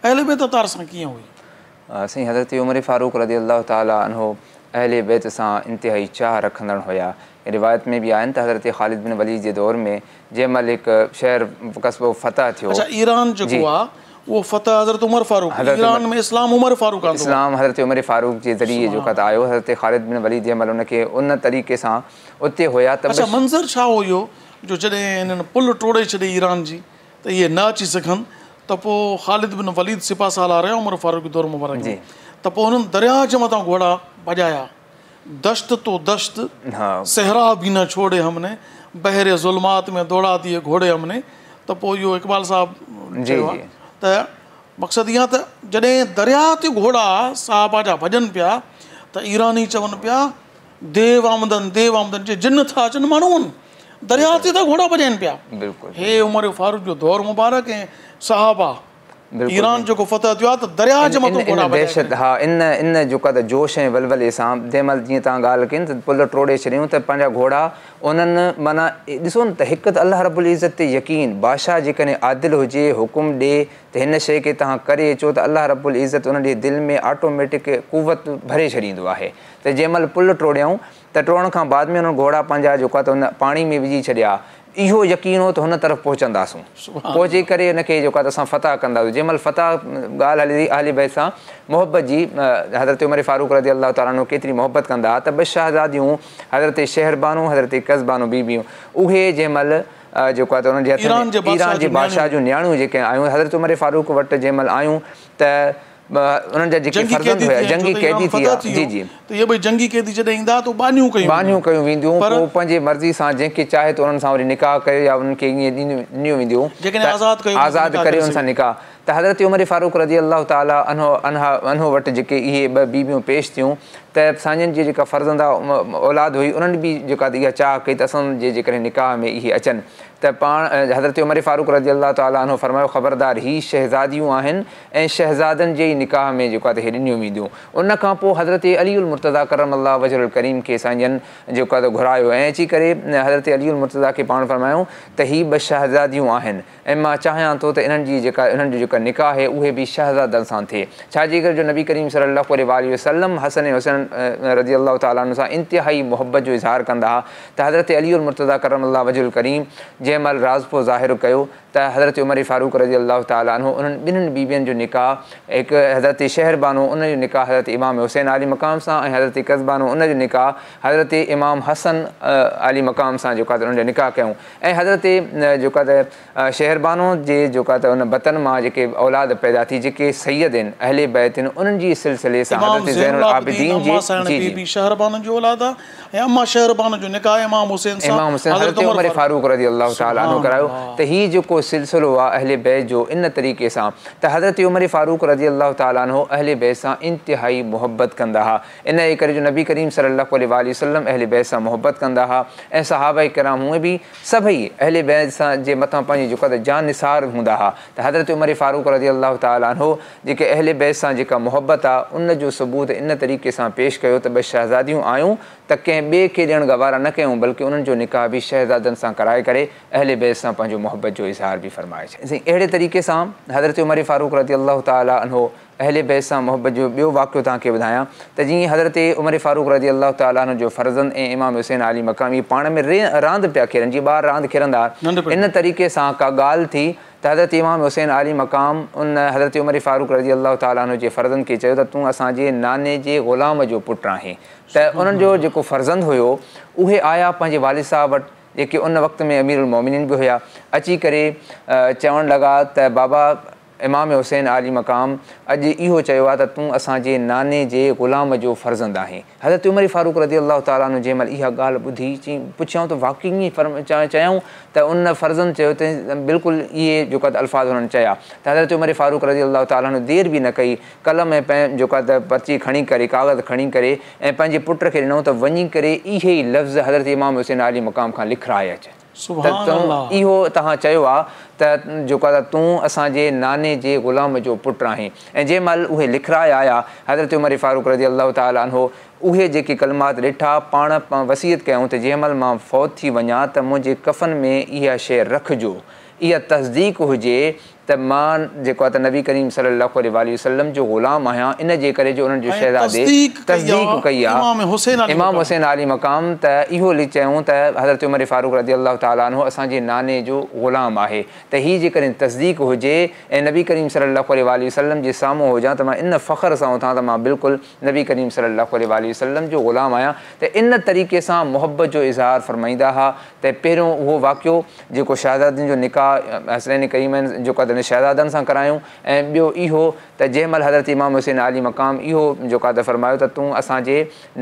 اهل بيت اطهار سان ڪيئن هئي؟ سائين حضرت عمر فاروق رضي الله تعالٰي عنه اهل بيت سان انتهائي چاهه رکندڙ هيا. روايت ۾ به آهن ته حضرت خالد بن وليد جي دور ۾ جنهن مهل هڪ شهر قصبو فتح ٿيو. اڇا ايران جيڪو آ اهو فتح حضرت عمر فاروق ايران ۾ اسلام عمر فاروق آندو. اسلام حضرت عمر فاروق جي ذريعي جيڪو آيو حضرت خالد بن وليد جنهن مهل ان کي ان طريقي سان اتي هيا ته. اڇا منظر ڇا هو اهو جو جڏهن هنن پل ٽوڙي ڇڏي ايران جي ته اهي نه اچي سگهن ته پوء خالد بن وليد سپهه سالار هيا عمر فاروق جي دور مبارڪ ۾ ته پوء هنن درياهه جي مٿان گهوڙا ڀڄايا دشت تو دشت صحرا ڀي نه ڇوڙي هم ني بحر ظلمات ۾ دوڙا ديي گهوڙي هم ني ته پوء اهو اقبال صاحب چيو آهي ته مقصد اها ته جڏهن درياهه تي گهوڙا صحابه جا ڀڄن پيا ته ايراني چون پيا ديو آمدن ديو آمدن چي جن ٿا اچن ماڻهو آهن درياء تي ٿا گهوڙا ڀڄائن پيا هي عمر فاروق جو دور مبارڪ ۽ صحابه ايران جيڪو فتح ٿيو آهي ته درياء جي مٿان گهوڙا ڀڄائي دهشت ها ان ان جيڪا ته جوش ۽ ولولي سان جنهن مهل جيئن توهان ڳالهه ڪئي نه ته پل ٽوڙي ڇڏيون ته پنهنجا گهوڙا انهن معنيٰ ڏسو نه ته هڪ ته الله رب العزت تي يقين بادشاهه جيڪڏهن عادل هجي حڪم ڏي ته هن شيء کي توهان ڪري اچو ته الله رب العزت ان جي دل ۾ آٽوميٽڪ قوت ڀري ڇڏيندو آهي ته جنهن مهل پل ٽوڙيائون ته ٽوڙڻ کان بعد ۾ انهن گهوڙا پنهنجا جيڪو آهي ته ان پاڻي ۾ وجهي ڇڏيا. اهو يقين هو ته هن طرف پهچنداسون. پهچي ڪري ان کي جيڪو آهي ته اسان فتح ڪنداسون. جنهن مهل فتح ڳالهه هلي ٿي اهل بيت سان محبت جي حضرت عمر فاروق رضي الله تعالٰي عنه ڪيتري محبت ڪندا ها ته ٻه شهزاديون حضرت شهربانو حضرت ڪزبانو بي بيون اهي جنهن مهل جيڪو آهي ته انهن جي هٿ ۾ ايران جي بادشاهه جون نياڻيون جيڪي آيون حضرت عمر فاروق وٽ جنهن مهل آيون ته انهن جا جيڪي فرزند هيا جنگي قيدي ٿي ويا جي جي. ته اهي ٻئي جنگي قيدي جڏهن ايندا ته ٻانهيون ڪيون ٻانهيون ڪيون وينديون پوء پنهنجي مرضي سان جنهن کي چاهي ته انهن سان وري نڪاح ڪري يا انهن کي ائين ڏنيون وينديون جيڪڏهن آزاد ڪيو آزاد ڪري انهن سان نڪاح ته حضرت عمر فاروق رضي الله تعالٰي عنه عنه وٽ جيڪي اهي ٻه بيبيون پيش ٿيون ته سائين جي جيڪا فرزنده اولاد هئي انهن به جيڪا اها چاهه ڪئي ته اسان جي جيڪڏهن نڪاح ۾ اهي اچن ته پاڻ حضرت عمر فاروق رضي الله تعالٰي عنه فرمايو خبردار هي شهزاديون آهن ۽ شهزادن جي ئي نڪاح ۾ جيڪو آهي ته هي ڏنيون وينديون. ان کان پوء حضرت علي المرتضيٰ ڪرم الله وجهه الڪريم کي سائين جن جيڪو آهي ته گهرايو ۽ اچي ڪري حضرت علي المرتضيٰ کي پاڻ فرمايائون ته هي ٻه شهزاديون آهن ۽ مان چاهيان ٿو ته انهن جي جيڪا انهن جو جيڪا نڪاح آهي اهي به شهزادن سان ٿئي ڇا جي ڪري جو نبي ڪريم صلي الله عليه واٰله وسلم حسن ۽ حسين رضي الله تعالٰي عنه سان انتهائي محبت جو اظهار ڪندا ها ته حضرت علي المرتضيٰ ڪرم الله وجهه الڪريم جنهن مهل راضپو ظاهر ڪيو ته حضرت عمر فاروق رضي الله تعالٰي عنه انهن ٻنهن بيبين جو نڪاح هڪ حضرت شهر بانو ان جو نڪاح حضرت امام حسين عالي مقام سان ۽ حضرت ڪزبانو ان جو نڪاح حضرت امام حسن عالي مقام سان جيڪو آهي ته انهن جو نڪاح ڪيائون ۽ حضرت جيڪو آهي ته شهر بانو جي جيڪو آهي ته ان بطن مان جيڪي اولاد پيدا ٿي جيڪي سيد آهن اهل بيت آهن انهن جي سلسلي سان امام حضرت زين زين العابدين العابدين جي اما سائڻ جي بي جي بي شهر بانو جو اولاد آهي ۽ اما شهر بانو جو نڪاح امام حسين سان امام حسين حضرت حضرت عمر عمر فاروق فاروق رضي الله تعالٰي عنه سبحان ڪرايو الله. ته هي جيڪو سلسلو آ اهل بيت جو ان طريقي سان ته حضرت عمر فاروق رضي الله تعالٰي عنه اهل بيت سان انتهائي محبت ڪندا ها ان جي ڪري جو نبي ڪريم صلي الله عليه واٰله وسلم اهل بيت سان محبت ڪندا ها ۽ صحابه ڪرام هونئن به سڀئي اهل بيت سان جي مٿان پنهنجي جيڪو ته جان نثار هوندا ها ته حضرت عمر فاروق رضي الله تعالٰي عنه جيڪي اهل بيت سان جيڪا محبت آ ان جو ثبوت ان طريقي سان پيش ڪيو ته ٻه شهزاديون آيون ته ڪنهن ٻئي کي ڏيڻ گوارا نه ڪيائون بلڪه انهن جو نڪاح به شهزادن سان ڪرائي ڪري اهل بيت سان پنهنجو محبت جو اظهار به فرمائي ڇڏيو. سائين اهڙي طريقي سان حضرت عمر فاروق رضي الله تعالٰي عنه اهل بيت سان محبت جو ٻيو واقعو توهان کي ٻڌايان ته جيئن حضرت عمر فاروق رضي الله تعالٰي عنه جو فرزند ۽ امام حسين عالي مقام اهي پاڻ ۾ راند پيا کيڏن جيئن ٻار راند کيڏندا ان طريقي سان ڪا ڳالهه ٿي ته حضرت امام حسين عالي مقام ان حضرت عمر فاروق رضي الله تعالٰي عنه جي فرزند کي چيو ته تون اسان جي ناني جي غلام جو پٽ آهين ته انهن جو جيڪو فرزند هيو اهي آيا پنهنجي والد صاحب وٽ جيڪي ان وقت ۾ امير المومنين به هيا اچي ڪري چوڻ لڳا ته بابا امام حسين عالي مقام اڄ اهو چيو آهي ته تون اسان جي ناني جي غلام جو فرزند آهين. حضرت عمر فاروق رضي الله تعالٰي عنه جنهن مهل اها ڳالهه ٻڌي چي پڇيائون ته واقعي ائين چيائون ته ان فرزند چيو ته بلڪل اهي جيڪو آهي الفاظ هنن چيا ته حضرت عمر فاروق رضي الله تعالٰي عنه دير به نه ڪئي قلم ۽ پين جيڪو آهي ته پرچي کڻي ڪري ڪاغذ کڻي ڪري ۽ پنهنجي پٽ کي ڏنائون ته وڃي ڪري اهي ئي لفظ حضرت امام حسين عالي مقام کان لکرائي اچ. ته سبحان تون الله. اهو توهان چيو آ ته جيڪو آ ته تون اسان جي ناني جي غلام جو پٽ آهين ۽ جنهن مهل اهي لکرائي آيا حضرت عمر فاروق رضي الله تعالٰي عنه اهي جيڪي ڪلمات ڏٺا پاڻ وصيت ڪيائون ته جنهن مهل مان فوت ٿي وڃان ته منهنجي ڪفن ۾ اها شيء رکجو اها تصديق هجي ته مان جيڪو آ ته نبي ڪريم صلي الله عليه واٰله وسلم جو غلام آهيان ان جي ڪري جو انهن جو ۽ شهزادي تصديق ڪئي تصديق آ ڪئي آ امام حسين عالي امام مقام. حسين عالي مقام ته اهو لکي چيائون ته حضرت عمر فاروق رضي الله تعالٰي عنه اسان جي ناني جو غلام آهي ته هي جيڪڏهن تصديق هجي ۽ نبي ڪريم صلي الله عليه واٰله وسلم جي سامهون هجان ته مان ان فخر سان اٿان ته مان بلڪل نبي ڪريم صلي الله عليه واٰله وسلم جو غلام آهيان ته ان طريقي سان محبت جو اظهار فرمائيندا ها ته پهريون اهو واقعو جيڪو شهزادين جو نڪاح حسنين ڪريمين جيڪو آهي شهزادن سان ڪرايائون ۽ ٻيو اهو ته جنهن مهل حضرت امام حسين عالي مقام اهو جيڪو آهي ته فرمايو ته تون اسان جي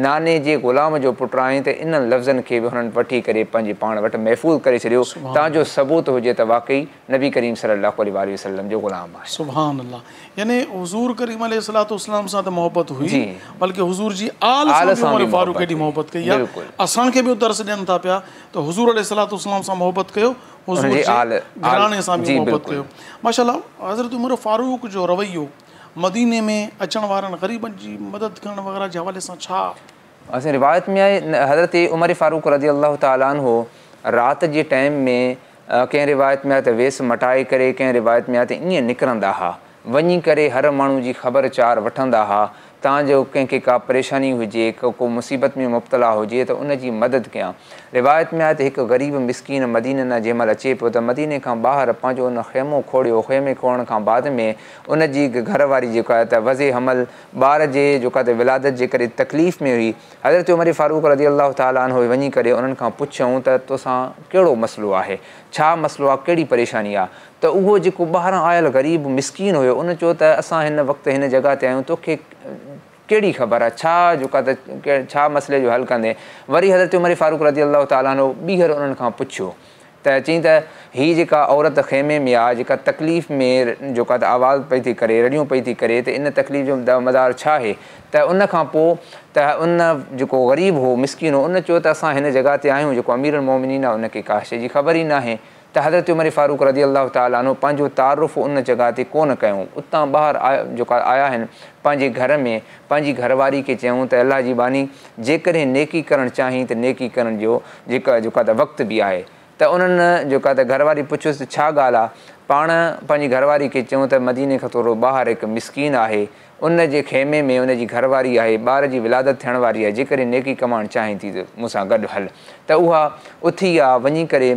ناني جي غلام جو پٽ آهين ته انهن لفظن کي به هنن وٺي ڪري پنهنجي پاڻ وٽ محفوظ ڪري ڇڏيو تان جو ثبوت هجي ته واقعي نبي ڪريم صلي الله عليه واٰله وسلم جو غلام آهي. سبحان الله يعني حضور ڪريم عليه الصلوة والسلام سان ته محبت هئي جي بلڪه حضور جي آل سان آل به سان عمر به فاروق محبت ايڏي هئي محبت ڪئي آهي بلڪل. اسان کي به اهو درس ڏين ٿا پيا ته حضور عليه الصلوة والسلام سان محبت ڪيو حضور ان جي جي آل آل گهراڻي سان به جي محبت بلڪل. ڪيو ماشاء الله حضرت عمر فاروق جو رويو مديني ۾ اچڻ وارن غريبن جي مدد ڪرڻ وغيره جي حوالي سان ڇا اسين روايت ۾ آهي حضرت عمر فاروق رضي الله تعالٰي عنه رات جي ٽائيم ۾ ڪنهن روايت ۾ آهي ته ويس مٽائي ڪري ڪنهن روايت ۾ آهي ته ائين نڪرندا ها وڃي ڪري هر ماڻهو جي خبر چار وٺندا ها. तांजो कंहिंखे का परेशानी हुजे, को मुसीबत में मुब्तला हुजे त उन जी मदद कयां। रिवायत में आहे त हिकु ग़रीब मिसकीन मदीने न जंहिं महिल अचे पियो त मदीने खां ॿाहिरि पंहिंजो उन ख़ेमो खोलियो। ख़ेमे खोलण खां बाद में उन जी घर वारी जेका आहे त वज़े हमल ॿार जे जेका त विलादत जे करे तकलीफ़ में हुई। हज़रत उमर फ़ारूक रज़ी अल्लाह ताला अन्हु वञी करे उन्हनि खां पुछियऊं त तोसां कहिड़ो मसइलो आहे, छा मसइलो आहे, कहिड़ी परेशानी आहे? त उहो जेको ॿाहिरां आयल ग़रीब मिसकीन हुयो उन चयो त असां हिन वक़्तु हिन जॻह ते आहियूं, तोखे कहिड़ी ख़बर आहे, छा जेका त छा मसइले जो हल कंदे? वरी हज़रत उमर फ़ारूक रज़ी अल्लाह ताला अन्हु ॿीहर उन्हनि खां पुछियो त चई त हीअ जेका औरत ख़ेमे में आहे, जेका तकलीफ़ में जेका त आवाज़ पई थी करे, रड़ियूं पई थी करे, त इन तकलीफ़ जो मदार छा आहे? त उन खां पोइ त उन जेको ग़रीब हो, मिसकीन हो, उन चयो त असां हिन जॻह ते आहियूं, जेको अमीर मोमिनीन आहे उनखे का शइ जी ख़बर ई न आहे। त हज़रत उमर फ़ारूक रज़ी अल्लाह ताला अन्हु पंहिंजो तारुफ़ उन जॻह ते कोन कयूं। उतां ॿाहिरि जेका आया आहिनि पंहिंजे घर में पंहिंजी घरवारी खे चयूं त अलाह जी बानी, जेकॾहिं नेकी करणु चाहीं त नेकी करण जो जेका जेका त वक़्तु बि आहे। त उन्हनि जेका त घरवारी पुछियोसि त छा ॻाल्हि आहे? पाण पंहिंजी घरवारी खे चयूं त मदीने खां थोरो ॿाहिरि हिकु मिसकीन आहे, उन जे ख़ेमे में उन जी घरवारी आहे, ॿार जी विलादत थियण वारी आहे, जेकॾहिं नेकी कमाइण चाहीं थी त मूंसां गॾु हल। त उहा उथी आहे, वञी करे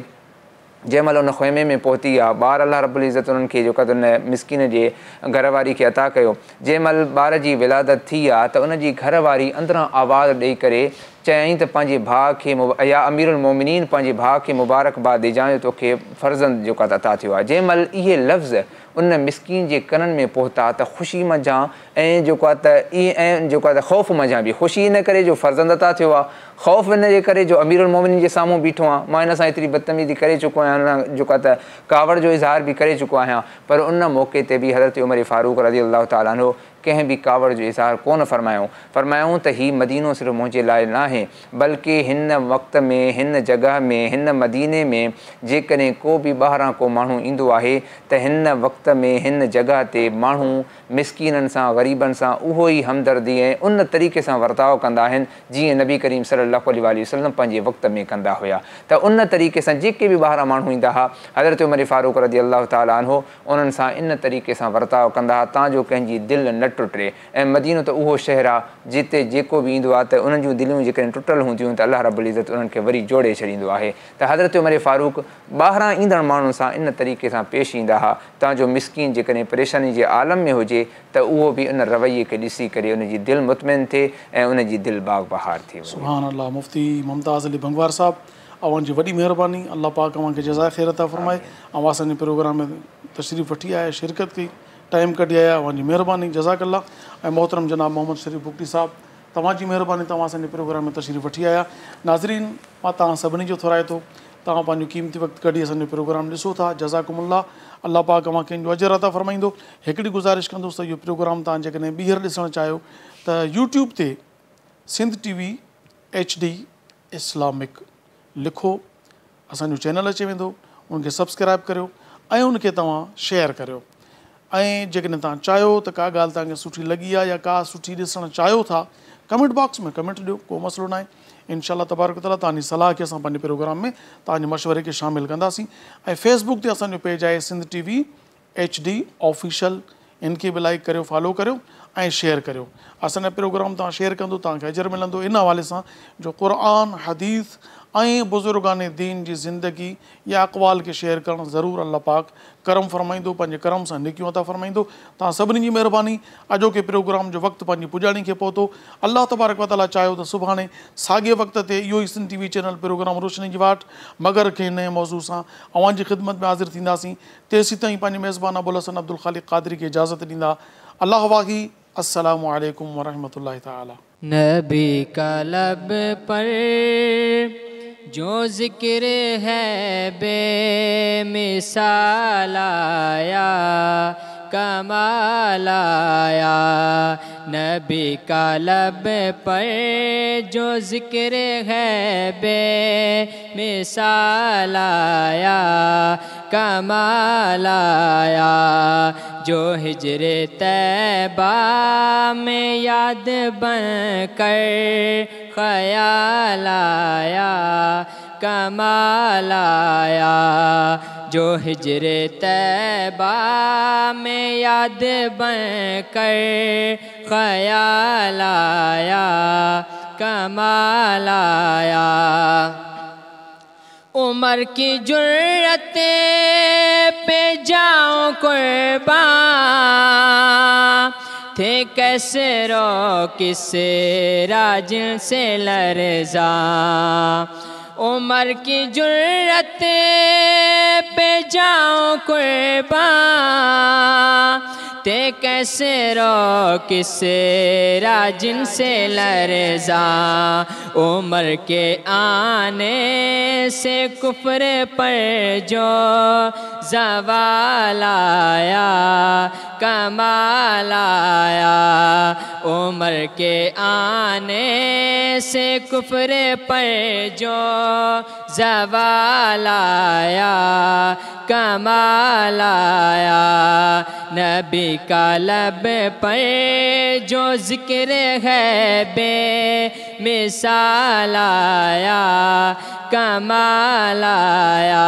जंहिं महिल उन ख़ेमे में पहुती आहे, ॿार अलाह रब्बुल इज़त उन्हनि खे जेका त उन मिसकीन जे घरवारी खे अता कयो। जंहिं महिल ॿार जी विलादत थी आहे त उन जी घरवारी अंदरां आवाज़ ॾेई करे चयईं त पंहिंजे भाउ खे या अमीरुल मोमिनीन पंहिंजे भाउ खे मुबारकबाद ॾिजांइ जो तोखे फर्ज़ंद जेको अता थियो आहे। जंहिं महिल इहे लफ़्ज़ उन मिसकीन जे कननि में पहुता त ख़ुशी मंझां ऐं जेको आहे त ऐं जेको आहे त ख़ौफ़ मंझां बि, ख़ुशी इन करे जो फर्ज़ंद अता थियो आहे, ख़ौफ़ इन जे करे जो अमीरुल मोमिनीन जे साम्हूं बीठो आहियाँ, मां हिन सां एतिरी बदतमीज़ी करे चुको आहियाँ, हुन जेको आहे त कावड़ जो इज़हार बि करे चुको आहियाँ, पर उन मौक़े ते बि हज़रत उमर फ़ारूक रज़ी अल्लाह ताला अन्हु कंहिं बि कावड़ जो इज़हार कोन फरमायूं। फरमायूं त हीउ मदीनो सिर्फ़ु मुंहिंजे लाइ न आहे, बल्कि हिन वक़्त में, हिन जॻह में, हिन मदीने में जेकॾहिं को बि ॿाहिरां को माण्हू ईंदो आहे त हिन वक़्त में, हिन जॻह ते माण्हू मिसकीननि सां, ग़रीबनि सां उहो ई हमदर्दी ऐं उन तरीक़े सां वर्ताव कंदा आहिनि जीअं नबी करीम सल्लल्लाहु अलैहि वसल्लम पंहिंजे वक़्त में कंदा हुया। त उन तरीक़े सां जेके बि ॿाहिरां माण्हू ईंदा हुआ हज़रत उमर फ़ारूक रज़ी अल्लाह ताला अन्हु उन्हनि सां इन तरीक़े सां वर्ताव कंदा हुआ तांजो कंहिंजी दिलि न टुटे। ऐं मदीनो त उहो शहर आहे जिते जेको बि ईंदो आहे त उन्हनि जूं दिलियूं जेकॾहिं टुटल हूंदियूं त अलाह रब्बुल इज़त उन्हनि खे वरी जोड़े छॾींदो आहे। त हज़रत उमर फ़ारूक ॿाहिरां ईंदड़ माण्हुनि सां इन तरीक़े सां पेश ईंदा हुआ तांजो मिसकीन जेकॾहिं परेशानी जे आलम में हुजे त उहो बि उन रवैये खे ॾिसी करे उन जी दिलि मुतमिन थिए ऐं उन जी दिलि बाग़ बहार थी वञे। सुभान अल्लाह। मुफ्ती मुमताज़ अली भंगवार साहब, अव्हां जी वॾी महिरबानी, अलाह पाक अव्हां खे जज़ाए ख़ैर अता फरमाए। अव्हां असांजे प्रोग्राम में तशरीफ़ वठी आया, शिरकत कई, टाइम कढी आया, अव्हां जी महिरबानी, जज़ाकल्लाह। ऐं मोहतरम जनाब मोहम्मद शरीफ बुगटी साहब, तव्हांजी महिरबानी, तव्हां असांजे प्रोग्राम में तशरीफ़ वठी आया। नाज़रीन, मां तव्हां सभिनी जो थोराइतो, तव्हां पंहिंजो क़ीमती वक़्तु कढी असांजो प्रोग्राम ॾिसो था, जज़ाकुमुल्लाह। अलाह पाक अव्हां खे अजर अता फरमाईंदो। हिकिड़ी गुज़ारिश कंदुसि त इहो प्रोग्राम तव्हां जेकॾहिं ॿीहर ॾिसणु चाहियो त यूट्यूब ते सिंध टीवी HD Islamic लिखो, असांजो चैनल अची वेंदो, उनखे सब्सक्राइब करियो ऐं उनखे तव्हां शेयर करियो। ऐं जेकॾहिं तव्हां चाहियो त का ॻाल्हि तव्हांखे सुठी लॻी आहे या का सुठी ॾिसणु चाहियो था, कमेंट बॉक्स में कमेंट ॾियो, को मसइलो न आहे। इनशाअल्लाह तबारक तआला तव्हांजी सलाह खे असां पंहिंजे प्रोग्राम में तव्हांजे मशवरे खे शामिल कंदासीं। ऐं फेसबुक ते असांजो पेज आहे सिंध टीवी HD official, इनखे बि लाइक करियो, फॉलो करियो ऐं शेयर करियो। असांजा प्रोग्राम तव्हां शेयर कंदो, तव्हांखे अजर मिलंदो। इन हवाले सां जो क़ुर, हदीस ऐं बुज़ुर्गान दीन जी ज़िंदगी या अक़वाल खे शेयर करणु ज़रूरु अलाह पाक करम फरमाईंदो, पंहिंजे करम सां नेकियूं अता फरमाईंदो। तव्हां सभिनी जी महिरबानी। अॼोके प्रोग्राम जो वक़्तु पंहिंजी पुॼाणी खे पहुतो। अलाह तबारक व तआला चाहियो त सुभाणे साॻे वक़्त ते इहो ई सिंध टीवी चैनल प्रोग्राम रोशनी जी वाट मगर कंहिं नए मौज़ू सां अव्हां जी ख़िदमत में हाज़िर थींदासीं। तेसीं ताईं पंहिंजे मेज़बान अबुल हसन अब्दुल ख़ालिक़ क़ादरी खे इजाज़त ॾींदा। अलाह वाही। अस्सलामु अलैकुम वरहमतुल्लाहि तआला। नबी का लब पर जो जिक्र है बेमिसाल आया, कमाल आया। नबी का लब पर जो जिक्र है बेमिसाल आया, कमाल आया। जो हिजर तैबा में याद बन कर ख़याल आया, कमाल आया। जो हिजर तैबा में याद बन कर ख़याल आया, कमाल आया। उमर की जुर्रत पे जाऊं कुर्बान, थे कैसे रो किसे राजिल से लरजा। उमर की जुर्रत पे जाऊं कुर्बान, ते कैसे रो किसे राजिन से लरजा। उमर के आने से कुफ्र पर जो ज़वाल आया, कमाल आया। उमर के आने से कुफ्र पर जो ज़वाल आया, कमाल आया। नबी का लब पर जो ज़िक्र है बेमिसाल आया, कमाल आया।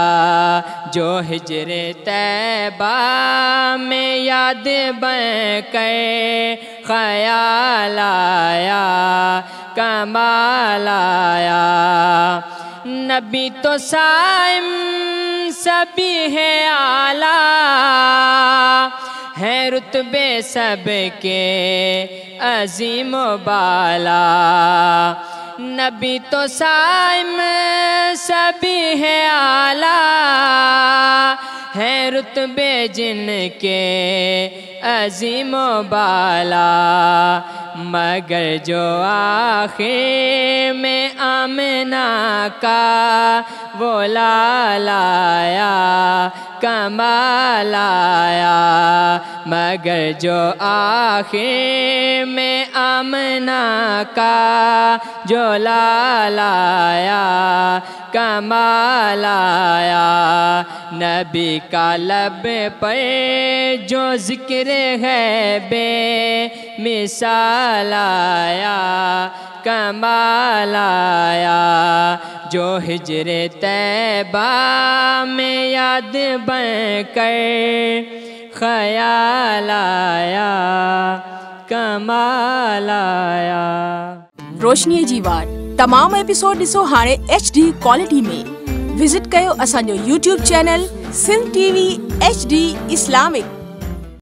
जो हिजर तैबा में याद बन कर ख़याल आया, कमाल आया। नबी तो साइम सभी है आला, है रुतबे सबके अजीम बाला। नबी तो साइम सभी है आला, है रुतबे जिनके अजीम बाला। मगर जो आखिर में आमना का वो लाल आया, कमाल आया। मगर जो आखिर में आमना का जो लाल आया, कमाल आया। नबी का लब पर जो ज़िक्र है बेमिसाल आया, कमाल आया। जो हिजर तैबा में याद बन कर ख़याल आया, कमाल आया। रोशनीअ जी वाट तमाम एपिसोड ॾिसो हाणे HD quality में। विज़िट कयो असांजो YouTube channel Sindh TV HD Islamic.